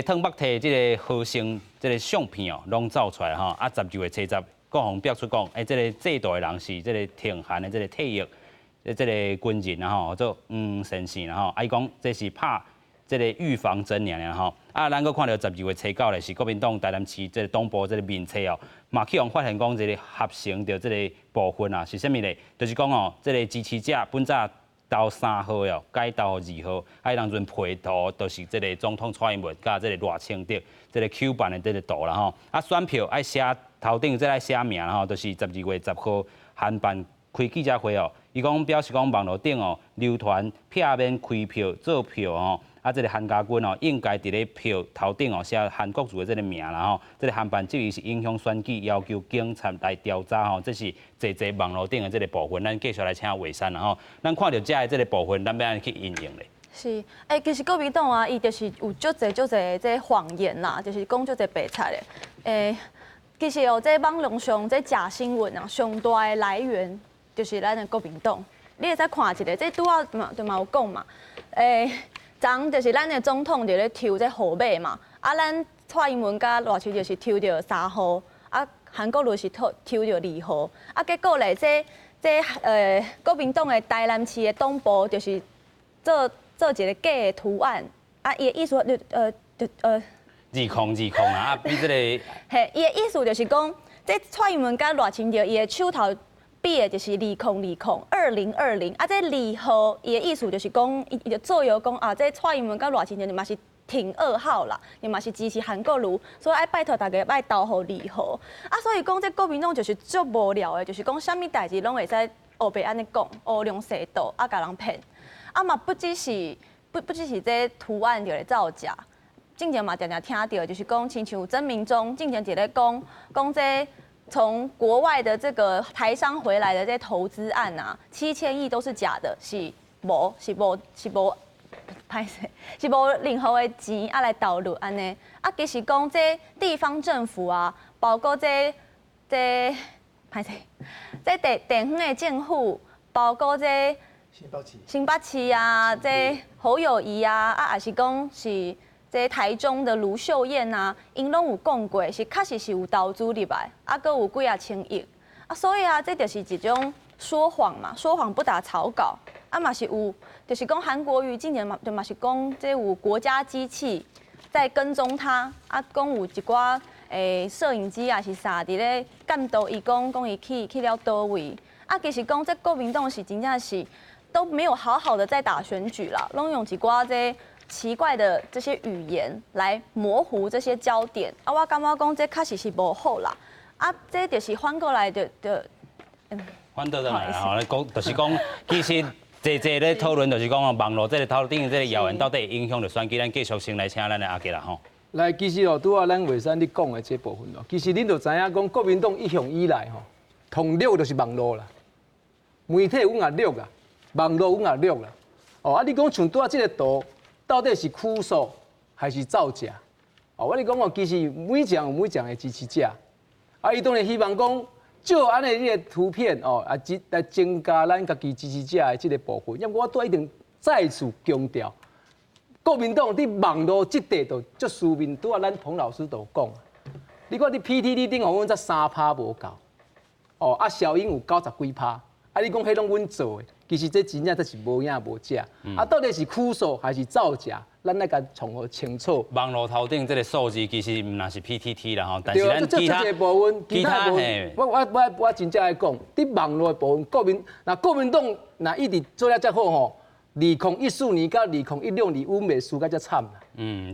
湯北提這个合成這个相片哦，攏走出來吼。啊，12月初10，國防表出講，這个制度的人是這个挺韓的這个退役這个軍人啊吼，做黃先生啦吼。啊，伊講這是拍這个預防針爾爾吼。啊，咱閣看著12月初9咧，是國民黨台南市這个黨部這个面冊哦，嘛去予發現講這个合成著這个部分啊，是啥物咧？就是講哦，這个支持者本早投3號哦，改投2號，啊，當陣配圖就是這个總統蔡英文佮這个賴清德這个 Q 版的這个圖啦吼。啊，選票愛寫頭頂這愛寫名啦吼，就是12月10號韓辦開記者會哦，伊講表示講網路頂哦流傳避免開票做票吼，啊，這个韓家軍哦應該佇咧票頭頂哦寫韓國瑜的這个名啦吼，這个韓辦質疑是影響選舉，要求警察來調查吼，這是濟濟網路頂的這个部分，咱繼續來請偉山啦吼，咱看著遮的這个部分，咱欲按怎去因應咧？是，其實國民黨啊，伊就是有足濟足濟這謊言啦，就是講足濟白賊的。其實哦，這網路上這假新聞啊，上大的來源就是咱的國民黨。你會使看一下，這拄仔嘛就嘛有講嘛。昨昏就是咱的總統佇咧抽這號碼嘛，啊，咱蔡英文佮賴清德是抽著3號，啊，韓國瑜是抽著2號，啊，結果咧，這國民黨的台南市的黨部就是做做一个假的圖案，啊，伊的意思就就2020啊，啊，比這個，嘿，伊的意思就是講，這蔡英文佮賴清德伊的手頭比的就是2020 2020，啊，這2號伊的意思就是講，伊就造謠講啊，這蔡英文佮賴清德嘛是挺2號啦，伊嘛是支持韓國瑜，所以愛拜託大家愛投予2號。啊，所以講這國民黨就是足無聊的，就是講啥物代誌攏會使烏白按呢講，烏龍踅倒啊，共人騙。啊嘛不只是不只是這圖案就咧造假，進前嘛定定聽著，就是講親像曾銘宗進前佇咧講講這從國外的這個台商回來的這投資案啊，7000億都是假的，是無是無是無，歹勢是無任何的錢啊來投入按呢。啊，其實講這地方政府啊，包括這歹勢，這地方的政府，包括這。新北市，新北市啊，這侯友宜啊，啊，也是講是這台中的盧秀燕啊，𪜶攏有講過，是確實是有投資入來，啊，閣有幾仔千億，啊，所以啊，這就是一種說謊嘛，說謊不打草稿，啊嘛是有，就是講韓國瑜進前嘛，就嘛是講這有國家機器在跟蹤他，啊，講有一寡攝影機啊是啥佇咧監督伊，講講伊去了佗位，啊，其實講這國民黨是真正是。都沒有好好的在打選舉啦，攏用一寡這奇怪的這些語言來模糊這些焦點。啊，我感覺講這確實是無好啦。啊，這就是反過來就，反倒轉來吼，講就是講，其實濟濟咧討論就是講網路這個頭頂這個謠言到底會影響著選舉，咱繼續先來請咱的阿杰啦吼。來，其實哦，拄仔咱偉山你講的這部分哦，其實恁就知影講，國民黨一向以來吼，統掠就是網路啦，媒體阮也掠啦，網路阮也掠啦。哦，啊，你講像拄仔這個圖，到底是曲數還是造假？哦，我你講哦，其實每一個人有每一個人的支持者，啊，伊當然希望講借按呢這個圖片哦，啊，來增加咱家己支持者的這個部分。因為我拄仔一定再次強調，國民黨佇網路這塊就足輸面，拄仔咱彭老師都講，你看佇 PTT 頂予阮才3趴無夠，哦，啊，小英有90幾趴，啊，你講彼攏阮做的，其實這真正這是無影無跡，啊，到底是曲數還是造假？咱來共創予清楚。網路頭頂這個數字其實毋但是 PTT 啦吼，但是咱其他這部分，其他部分，我真正愛講，佇網路的部分，國民黨若一直做了遮好吼，2014年佮2016年，阮袂輸甲遮慘啦。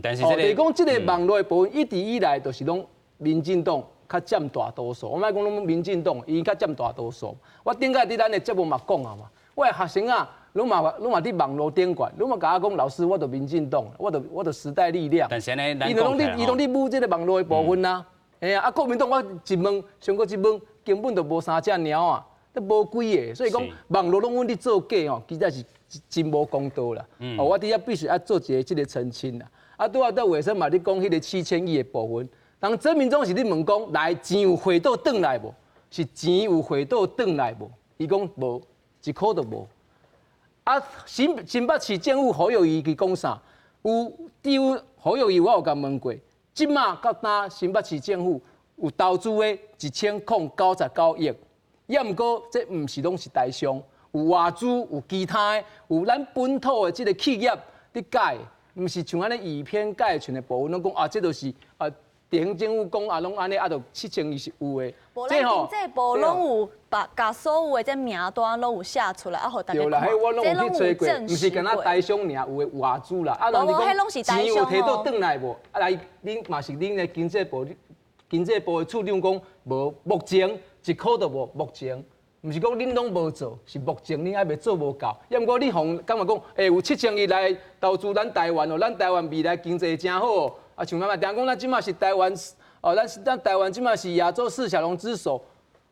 但是這個，就是講這個網路的部分，一直以來就是攏民進黨較佔大多數。我莫講攏民進黨，伊較佔大多數。我頂擺佇咱的節目嘛講啊嘛，我的學生啊，攏嘛佇網路頂懸，攏嘛共我講，老師，我著民進黨，我著時代力量。但是呢，伊就攏佇伊攏佇舞這個網路的部分啊。嘿啊，啊國民黨我一問，上過一問，根本就無三隻貓啊，都無幾个。所以講網路攏阮佇做假吼，其實是真無公道啦。哦，我佇遐必須愛做一个這个澄清啦。啊，拄仔佇衛生嘛，你講彼个7000億的部分，當曾銘宗是咧問講，來錢有匯倒轉來無？是錢有匯倒轉來無？伊講無，一箍都無。啊，新北市政府侯友宜伊講啥？有丟侯友宜，我有共問過，這馬到今新北市政府有投資的1099億，抑毋過這毋是攏是台商，有外資，有其他的，有咱本土的這个企業佇蓋，毋是像按呢以偏概全的部分，攏講啊，這就是啊，地方政府講啊，攏按呢啊，就7000億是有的。無，咱經濟部攏有把共所有的這名單攏有寫出來，啊，予大家看。對啦，彼我攏有去揣過，毋是干焦台商爾，有的外資啦。啊，人哋講錢有提倒轉來無？啊，來，恁嘛是恁的經濟部，經濟部的處長講無，目前一箍都無，目前，毋是講恁攏無做，是目前恁還未做無夠。抑毋過你予感覺講，欸，有7000億來投資咱台灣哦，咱台灣未來經濟誠好哦。啊，像咱嘛定講，咱這馬是台灣，哦，咱台灣這馬是亞洲四小龍之首，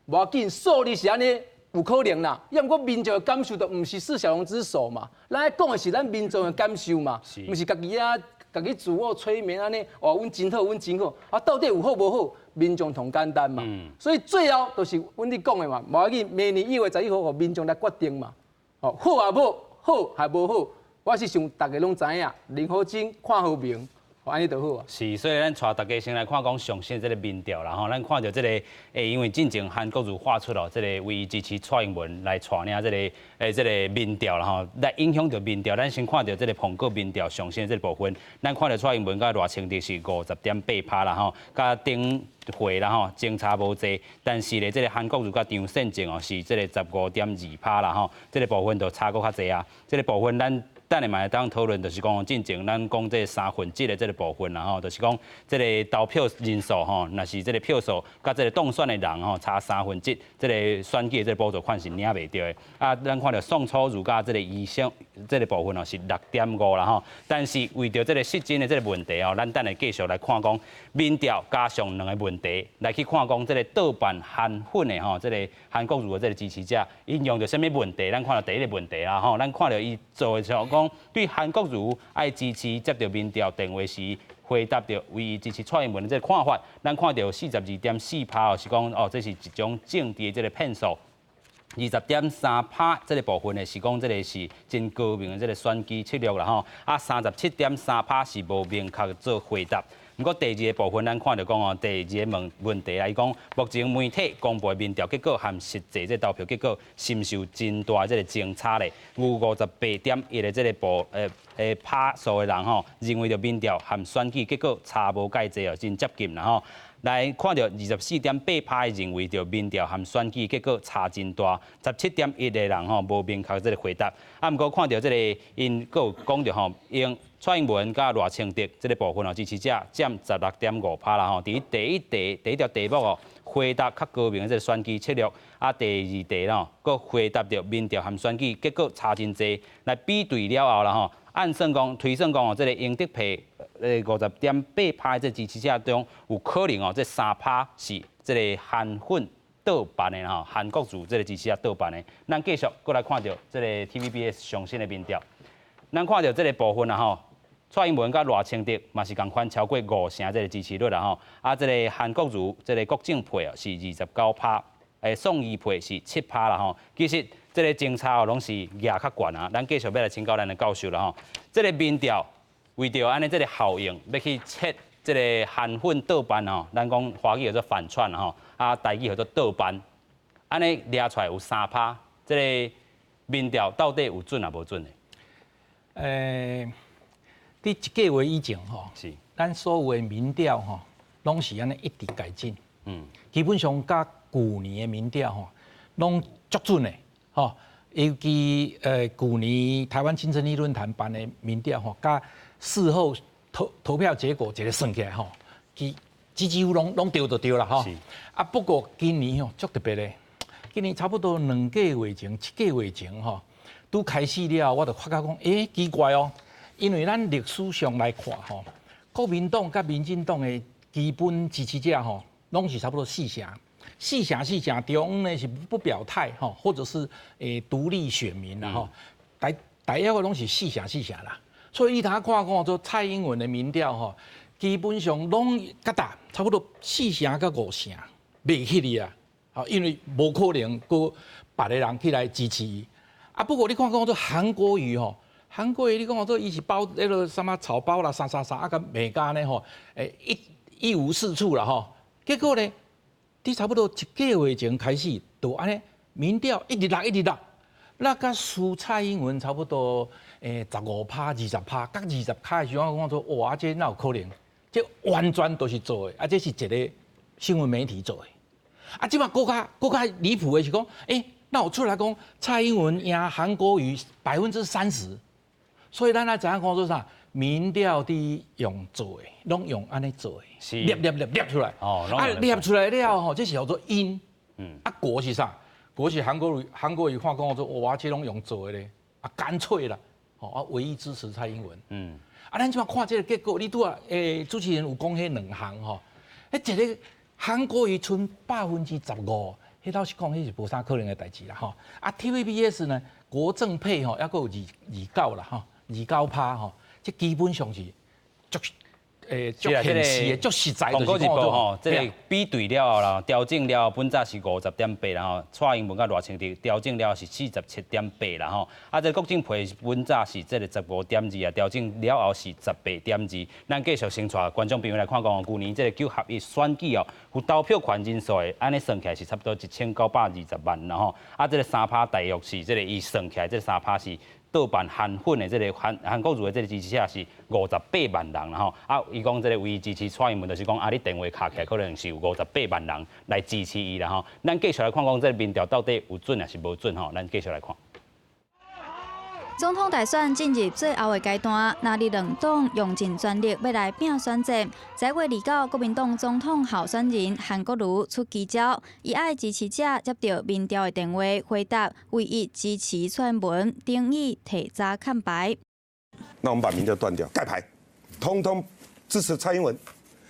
無要緊，數字是按呢有可能啦。抑毋過民眾的感受就毋是四小龍之首嘛。咱愛講的是咱民眾的感受嘛，毋是家己啊，家己自我催眠按呢。哦，阮真好，阮真好。啊，到底有好無好？民眾同簡單嘛。所以最後就是阮咧講的嘛，無要緊，明年1月11號，予民眾來決定嘛。哦，好也無好，還無好，我是想大家攏知影，林好真看好明。按呢就好啊。是，所以咱帶大家先來看講上新這个民調啦吼，咱看著這个，欸，因為進前韓國瑜發出了這个唯一支持蔡英文來帶領這个，欸，這个民調啦吼，來影響著民調。咱先看著這个蘋果民調上新這个部分，咱看著蔡英文佮賴清德是50.8趴啦吼，佮頂回啦吼，相差無濟。但是咧，這个韓國瑜佮張善政哦是這个15.2趴啦吼，這个部分就差閣較濟啊。這个部分咱等下嘛會當討論，就是講進前咱講這三分之一的這个部分啦吼，就是講這个投票人數吼，若是這个票數佮這个當選的人吼差三分之一，這个選舉的這个補助款是領袂著的。啊，咱看著宋楚瑜佮這个醫生這个部分哦是6.5啦吼，但是為著這个失真的這个問題哦，咱等下繼續來看講民調加上兩个問題來去看講這个倒辦韓粉的吼，這个韓國瑜的這个支持者，𪜶用著啥物問題？咱看著第一个問題啦吼，咱看著伊做的像講對韓國瑜愛支持接著民調電話時，回答著唯一支持蔡英文的這个看法，咱看著42.4趴哦，是講哦，這是一種政治的這个騙術。20.3趴這个部分呢，是講這个是真高明的這个選舉策略啦吼。啊，37.3趴是無明確做回答。毋過第二个部分，咱看著講哦，第二个問題啊，伊講目前媒體公布的民調結果和實際這投票結果，是毋是有真大這个爭差咧？有58.1的這个部趴數的人吼，認為著民調和選舉結果差無蓋濟哦，真接近啦吼。來看著24.8%認為著民調和選舉結果差真大，17.1的人吼無明確這个回答。啊，毋過看著這个𪜶閣有講著吼，用蔡英文佮賴清德這个部分哦，支持者佔16.5%啦吼。佇第一題第一條題目哦，回答較高明的這个選舉策略，啊，第二題吼，閣回答著民調和選舉結果差真濟，來比對了後啦吼，按算講推算講哦，這个英德配50.8%的這支持者中，有可能哦，這3%是這个韓粉倒辦的吼，韓國瑜這个支持者倒辦的。咱繼續閣來看著這个 TVBS 上新的民調，咱看著這个部分啊吼，蔡英文佮賴清德嘛是仝款超過5成這个支持率啦吼，啊，這个韓國瑜這个郭正配哦是29%，宋宜配是7%啦吼。其實這个政策哦攏是額較懸啊。咱繼續欲來請教咱的教授啦吼，這个民調為著按呢這个效應，欲去測這个韓粉倒辦吼，咱講華語叫做反串吼，啊台語叫做倒辦，按呢掠出來有3%，這个民調到底有準抑無準的？佇一個月以前吼，咱所有的民調吼，攏是按呢一直改進。基本上佮舊年的民調吼，攏足準的，吼。尤其舊年台灣競爭力論壇辦的民調吼，佮事後投票結果一个算起來吼，其幾乎攏對就對啦吼。啊，不過今年吼足特別的，今年差不多2個月前、7個月前吼，拄開始了，我就發覺講，欸，奇怪哦。因為咱歷史上來看吼，國民黨佮民進黨的基本支持者吼，攏是差不多四成，四成四成，中央呢是不表態吼，或者是獨立選民啦吼，大大約攏是四成四成啦。所以你通看看做蔡英文的民調吼，基本上攏較大，差不多四成佮五成，袂起哩啊。吼，因為無可能閣別个人起來支持伊。啊，不過你看看做韓國瑜吼。韓國瑜，你講做伊是包彼个啥物草包啦，啥啥啥啊，佮袂加呢吼，一無是處啦吼。結果呢，佇差不多一個月前開始，就按呢民調一直落一直落，落甲輸蔡英文差不多15%、20%，佮20跤的時陣，我講說哇，這哪有可能？這完全都是做的，啊，這是一个新聞媒體做的。啊，這馬閣較閣較離譜的是講，那有出來講蔡英文贏韓國瑜30%。所以咱愛知影講做啥？民調佇用做的，攏用按呢做的，捏捏捏捏出來。啊，捏出來了後，這是叫做因。啊，果是啥？果是韓國瑜，韓國瑜看講說，哇，這攏用做的咧，啊，乾脆啦，吼，啊，唯一支持蔡英文。啊，咱這馬看這个結果，你拄仔主持人有講彼兩項吼，彼一个韓國瑜賰15%，彼老實講，彼是無啥可能的代誌啦，吼。啊，TVBS 呢，國政配吼，抑閣有二二九啦，吼。29%吼，這基本上是足足現實的，足實在就是講吼，這个比對了後啦，調整了後本早是50.8啦吼，蔡英文佮賴清德調整了後是47.8啦吼，啊，這個郭正培本早是這个15.2啊，調整了後是18.2。咱繼續先帶觀眾朋友來看講，舊年這个九合一選舉哦，有投票權人數的，按呢算起來是差不多1920萬啦吼，啊，這个3%大約是這个伊算起來，這3%是倒辦韓粉的這个韓國瑜的這个支持者是58萬人啦吼，啊，伊講這个唯一支持蔡英文，就是講啊，你電話敲起來可能是有58萬人來支持伊啦吼。咱繼續來看講這个民調到底有準抑是無準吼，咱繼續來看。總統大選進入最後的階段，藍綠兩黨用盡全力欲來拚選戰。11月29，國民黨總統候選人韓國瑜出奇招，伊愛支持者接著民調的電話回答，唯一支持蔡英文，等於提早崁牌。那我們把民調斷掉，蓋牌，通通支持蔡英文。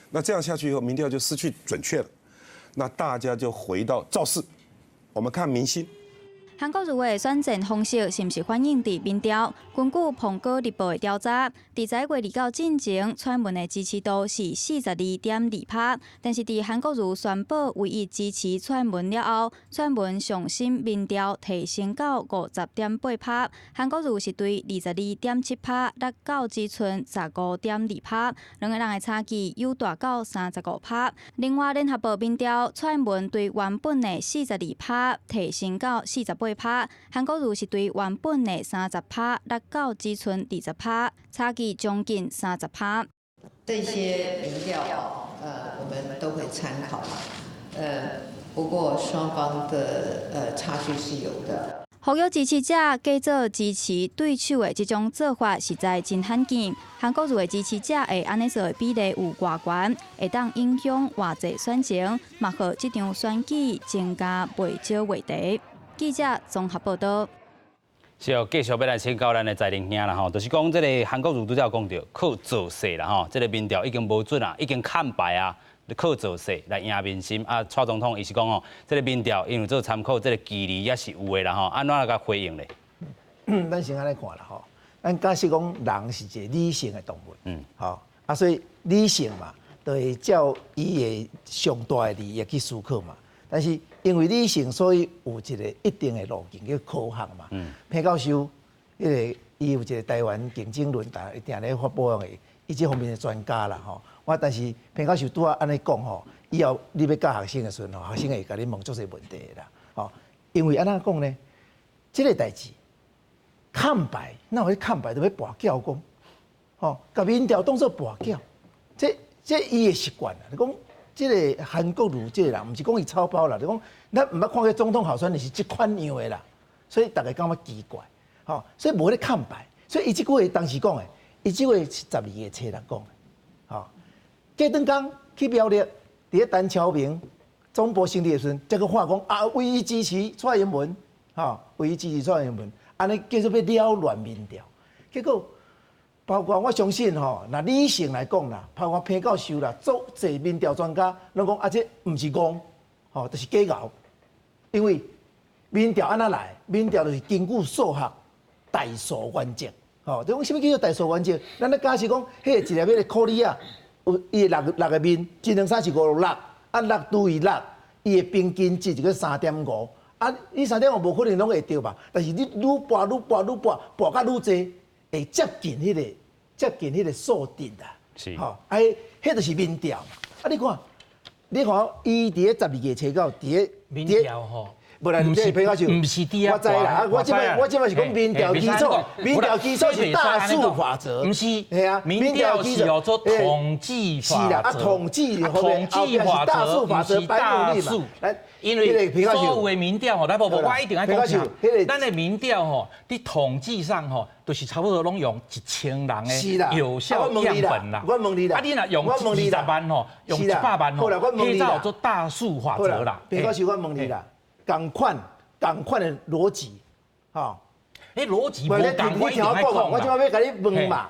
那這樣下去以後，民調就失去準確了。那大家就回到造勢，我們看民心。韓國瑜的選戰方式是毋是反映佇民調？根據蘋果日報的調查，佇11月29進前，蔡英文的支持度是42.2%，但是佇韓國瑜宣布唯一支持蔡英文了後，蔡英文上新民調提升到50.8%，韓國瑜是對22.7%落到只賰15.2%，兩个人的差距有大到35%。另外，聯合報民調，蔡英文對原本的42%提升到48%，韓國瑜是對原本的30%落到只賰20%，差距將近30%。這些民調我們都會參考嘛。不過雙方的差距是有的。侯友支持者假做支持對手的這種做法實在真罕見。韓國瑜的支持者會按呢做的比例有偌懸，會當影響偌濟選情，嘛予這場選舉增加袂少話題。記者綜合報道。是哦，繼續欲來請教咱的財玲兄啦吼，就是講這個韓國瑜拄才有講著靠造勢啦吼，這個民調已經無準啊，已經崁敗啊，靠造勢來贏民心啊。蔡總統伊是講吼，這個民調因為做參考，這個距離也是有的啦吼，按怎來共回應咧？咱先按呢看啦吼，咱假設講人是一個理性的動物，吼啊，所以理性嘛，就會照伊的上大的利益去思考嘛。但是因為理性，所以有一個一定的路徑叫科學嘛。彭教授，彼個伊有一個台灣競爭論壇，伊定咧發布的，伊這方面的專家啦吼。我但是彭教授拄仔按呢講吼，以後你欲教學生的時陣吼，學生會共你問足濟問題的啦。吼，因為按怎講呢？這個代誌崁敗，哪有彼崁敗都欲跋筊講，吼，共民調當做跋筊，這伊的習慣啦。你講。這個韓國瑜這個人，毋是講伊草包啦，就講咱毋捌看過總統候選人是這款樣的啦，所以大家感覺奇怪，吼，所以無咧崁敗，所以伊這句話當時講的，伊這句話是12月初六講的，吼，隔頓工去苗栗，佇咧陳超明總部成立的時陣，才閣話講啊，唯一支持蔡英文，吼，唯一支持蔡英文，按呢叫做欲擾亂民調，結果。包括我相信吼，若理性來講啦，包括彭教授啦，足濟民調專家攏講啊，這毋是戇，吼，就是假𠢕。因為民調按怎來？民調就是根據數學代數原則，吼，就講啥物叫做代數原則？咱咧假設講，彼個一粒彼個箍子仔，有伊的六六個面，一兩三四五六六，啊六除以六，伊的平均值就閣3.5，啊，你3.5無可能攏會著吧？但是你愈跋愈跋愈跋，跋甲愈濟，會接近彼個。接近彼個數值啦，吼，啊，彼就是民調。啊，你看，你看，伊佇咧12月初九，佇咧民調吼，無啦，毋是毋是佇我知啦，我這擺是講民調基礎，民調基礎是大數法則，毋是，係啊，民調是叫做統計法則，是啦，啊，統計法則，大數法則，大數，因為所有的民調吼，來無無，我一定愛講啥，咱的民調吼，佇統計上吼，就是差不多攏用1000人的有效樣本啦。我問你啦，啊，你若用20萬吼，用100萬吼，彼才叫做大數法則啦。彭教授，我問你啦，仝款仝款的邏輯，吼，彼邏輯無仝，我一定愛講。我這擺欲共你問嘛，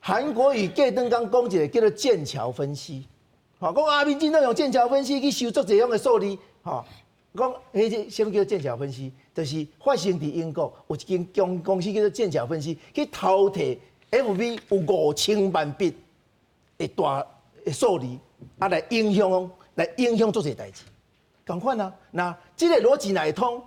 韓國瑜隔頓工講一個叫做劍橋分析，吼，講啊，民進黨用劍橋分析去收足濟種的數字。吼，講彼個啥物叫劍橋分析？就是發生佇英國有一間公司叫做劍橋分析，去偷提 FB 有5000萬筆的大的數字，啊來影響來影響足濟代誌。仝款啊，若這個邏輯若會通，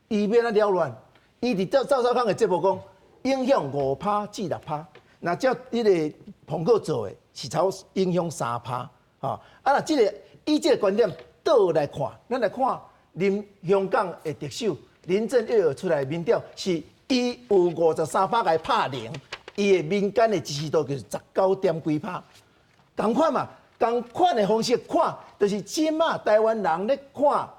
伊欲按怎擾亂？伊佇趙少康的節目講，影響5趴至6趴，若照彼個彭哥做的，是差不多影響3趴。吼，啊若這個以這個觀點。倒來看，咱來看林香港的特首林鄭月娥出來民調，是伊有53趴共伊拍零，伊的民間的支持度就是19點幾趴。仝款嘛，仝款的方式看，就是這馬台灣人咧看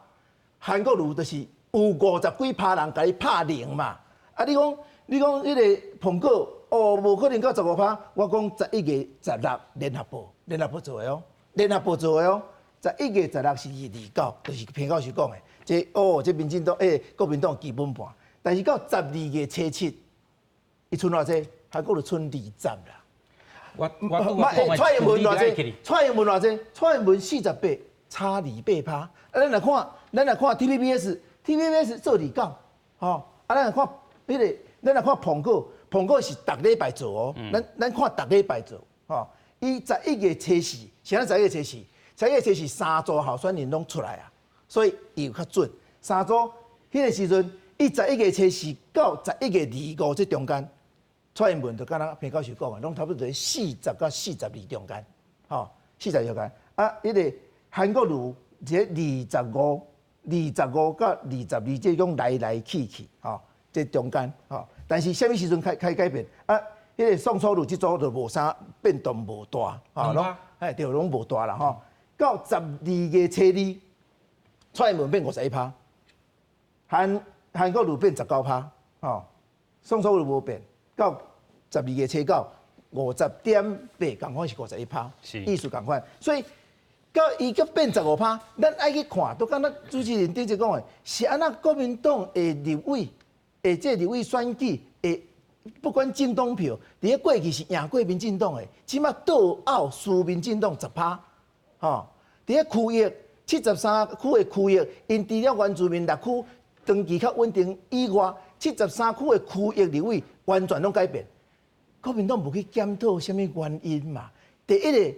韓國瑜，就是有50幾趴人共伊拍零嘛。啊，你講你講彼個彭哥哦，無可能到15趴，我講11月16聯合報，聯合報做的哦，聯合報做的哦。11月16是29，就是彭教授講的，這哦，這民進黨國民黨基本盤，但是到12月初7，伊賰偌濟？韓國就賰20啦。我蔡英文偌濟？蔡英文偌濟？蔡英文48，差28趴。啊，咱來看，咱來看 TVBS，TVBS 做29，吼，啊，咱來看彼個，咱來看蘋果，蘋果是逐禮拜做哦，咱看逐禮拜做，吼，伊11月初4，是按怎11月初4？11月初4三組候選人攏出來啊，所以伊有較準。三組彼個時陣，伊11月初4到11月25這中間，蔡英文就敢若彭教授講的，攏差不多40到42中間，吼，40中間。啊，彼個韓國瑜這25、25到22這種來來去去，吼，這中間，吼。但是啥物時陣開開改變？啊，彼個宋楚瑜這組就無啥變動無大，吼，攏嘿，對，攏無大啦吼。到12月初2，蔡英文變51%，韓國瑜變19%，吼，宋楚瑜無變。到12月初9，50.8，仝款是51%，意思仝款。所以到伊閣變15%，咱愛去看，都敢若主持人頂節講的，是按怎國民黨的立委，的這立委選舉的，不管政黨票，佇咧過去是贏過民進黨的，這馬倒拗輸民進黨10%，吼，佇咧區域73區的區域，𪜶除了原住民六區長期較穩定以外，73區的區域立委完全攏改變。國民黨無去檢討啥物原因嘛？第一个，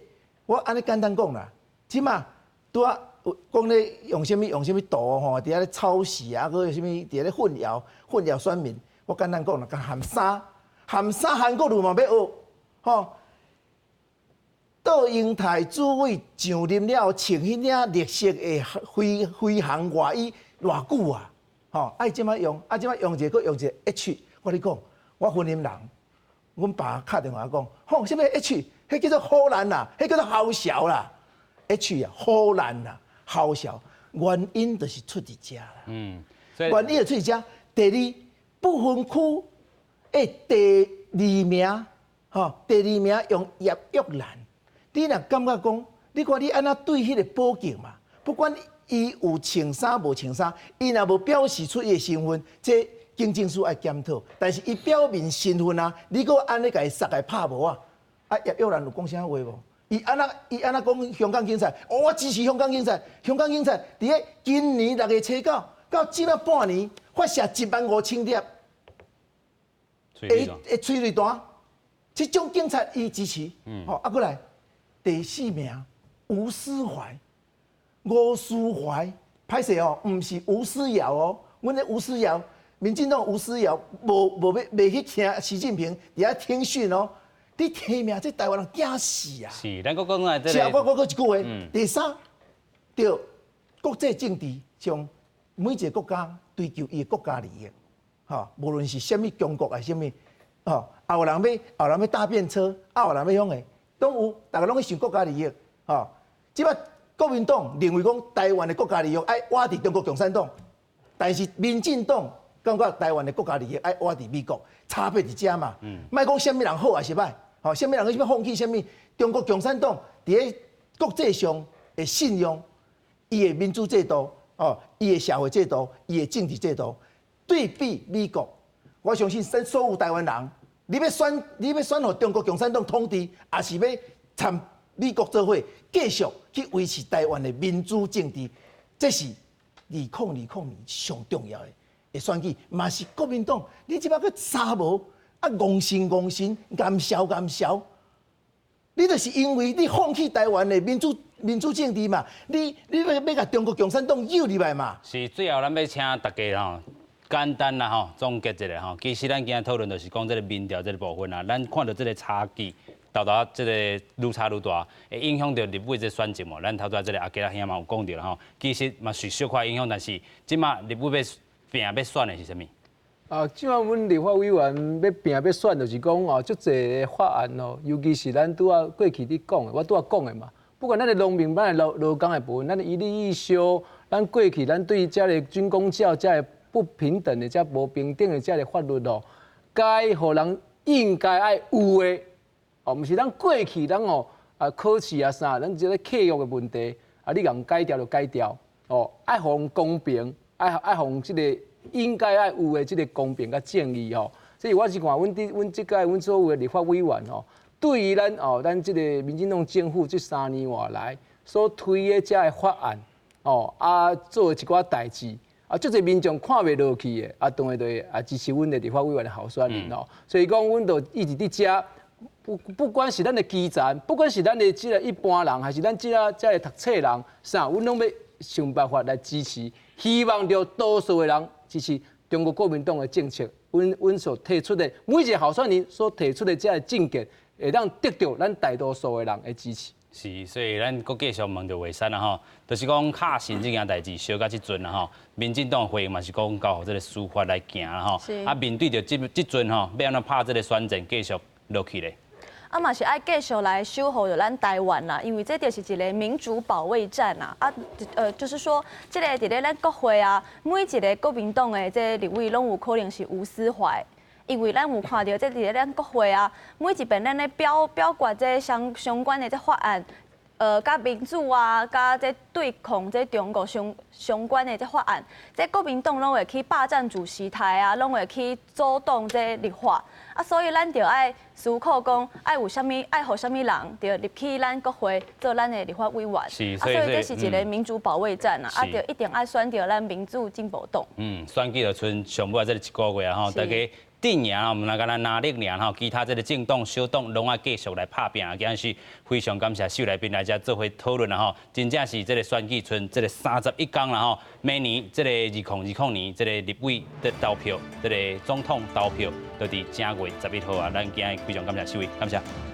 我按呢簡單講啦，這馬拄仔講咧用啥物用啥物圖吼，佇遐咧抄襲啊，閣啥物佇遐咧混淆選民。我簡單講啦，共含衫含衫韓國瑜嘛欲學，吼。杜英台主委上任了後，穿彼領綠色的飛航外衣偌久啊？吼，愛這馬用，啊這馬用一个，閣用一个 H。我咧講，我雲林人，阮爸敲電話講，吼，啥物 H？彼叫做唬爛啦，彼叫做嘐潲啦。H 啊，唬爛啦，嘐潲。原因就是出佇遮啦。原因就出佇遮。第二，不分區的第二名，吼，第二名用葉玉蘭。你若感覺講，你看你按怎對彼個保潔嘛？不管伊有穿衫無穿衫，伊若無表示出伊的身份，這警政署愛檢討。但是伊表明身份啊，你閣按呢共伊殺來拍無啊？啊，葉玉蘭有講啥話無？伊按怎講香港警察？哦，我支持香港警察。香港警察佇咧今年6月初9到這馬半年發射1.5萬粒，會催淚彈，這種警察伊支持。好，啊，閣來第四名吳斯懷，吳斯懷歹勢哦，毋是吳思瑤哦，阮的吳思瑤，民進黨吳思瑤無欲袂去聽習近平佇遐聽訓哦。你聽名，這台灣人驚死啊！是，咱閣講來這個。是啊，我閣一句話。第三，對國際政治上，每一個國家追求伊的國家利益，吼，無論是啥物中國還是啥物，吼，也有人欲，也有人欲搭便車，也有人欲向的，攏有，逐家攏去想國家利益，吼。這擺國民黨認為講台灣的國家利益愛倚佇中國共產黨，但是民進黨感覺台灣的國家利益愛倚佇美國，差別佇遮嘛。莫講啥物人好還是䆀，吼，啥物人欲放棄啥物？中國共產黨佇咧國際上的信用，伊的民主制度，哦，伊的社會制度，伊的政治制度，對比美國，我相信所有台灣人，你欲選予中國共產黨統治，抑是欲參美國做伙，繼續去維持台灣的民主政治，這是2020年上重要的選舉，嘛是國民黨，你這擺閣三無啊，戇信戇信，顏潲顏潲，你就是因為你放棄台灣的民主政治嘛，你欲共中國共產黨誘入來嘛？是，最後咱欲請大家吼，簡單啦吼，總結一下吼。其實咱今日討論就是講這个民調這个部分啊，咱看著這个差距，沓沓這个愈差愈大，會影響著立委這選情無？咱頭拄仔這个阿杰仔兄嘛有講著啦吼，其實嘛是小可影響，但是這馬立委欲拼欲選的是啥物？啊，這馬阮立法委員欲拼欲選，就是講哦，足濟个法案哦，尤其是咱拄仔過去佇講的，我拄仔講的嘛。不管咱的農民、咱的勞工的部分，咱的一例一休，咱過去咱對這个軍公教、這个不平等的、這無平等的這个法律哦，該予人應該愛有的哦，毋是咱過去咱哦啊考試啊啥，咱這个契約的問題啊，你共改掉就改掉哦，愛予人公平，愛予這个應該愛有的這个公平佮正義吼。所以我是看阮佇阮這屆阮所有的立法委員吼，對於咱哦，咱這个民進黨政府這3年外來所推的這个法案哦，啊做的一寡代誌，啊，足濟民眾看袂落去的，啊，當然就會啊支持阮的立法委員的候選人哦。所以講，阮就一直佇遮，不管是咱的基層，不管是咱的這个一般人，還是咱這个讀冊人，啥，阮攏欲想辦法來支持，希望著多數的人支持中國國民黨的政策。阮所提出的每一个候選人所提出的這个政見，會當得著咱大多數的人的支持。是，所以咱閣繼續問著魏山啦吼，就是講敲線這件代誌燒到這陣啦吼，民進黨回應嘛是講交予這个司法來行啦吼，啊面對著這陣吼，欲按怎拍這个選戰繼續落去咧？啊嘛是愛繼續來守護著咱台灣啦，因為這就是一個民主保衛戰啊！啊，就是說，這個佇咧咱國會啊，每一個國民黨的這立委攏有可能是吳斯懷，因為咱有看著這佇咧咱國會啊，每一遍咱咧表決這相關的這法案，佮民主啊，佮這對抗這中國相關的這法案，這國民黨攏會去霸佔主席台啊，攏會去阻擋這立法啊，所以咱就愛思考講，愛有啥物，愛予啥物人，著入去咱國會做咱的立法委員。啊，所以這是一個民主保衛戰啊，啊，著一定愛選著咱民主進步黨。嗯，選舉就賰上尾這個一個月啊，吼，大家。陣營吼，毋但干焦藍綠爾吼，其他這個政黨、小黨攏愛繼續來拍拚。今日是非常感謝四位來賓來遮做伙討論啦吼，真正是這個選舉賰這個31工啦吼，明年這個2020年這個立委的投票，這個總統投票，就佇正月11號啊。咱今日非常感謝四位，感謝。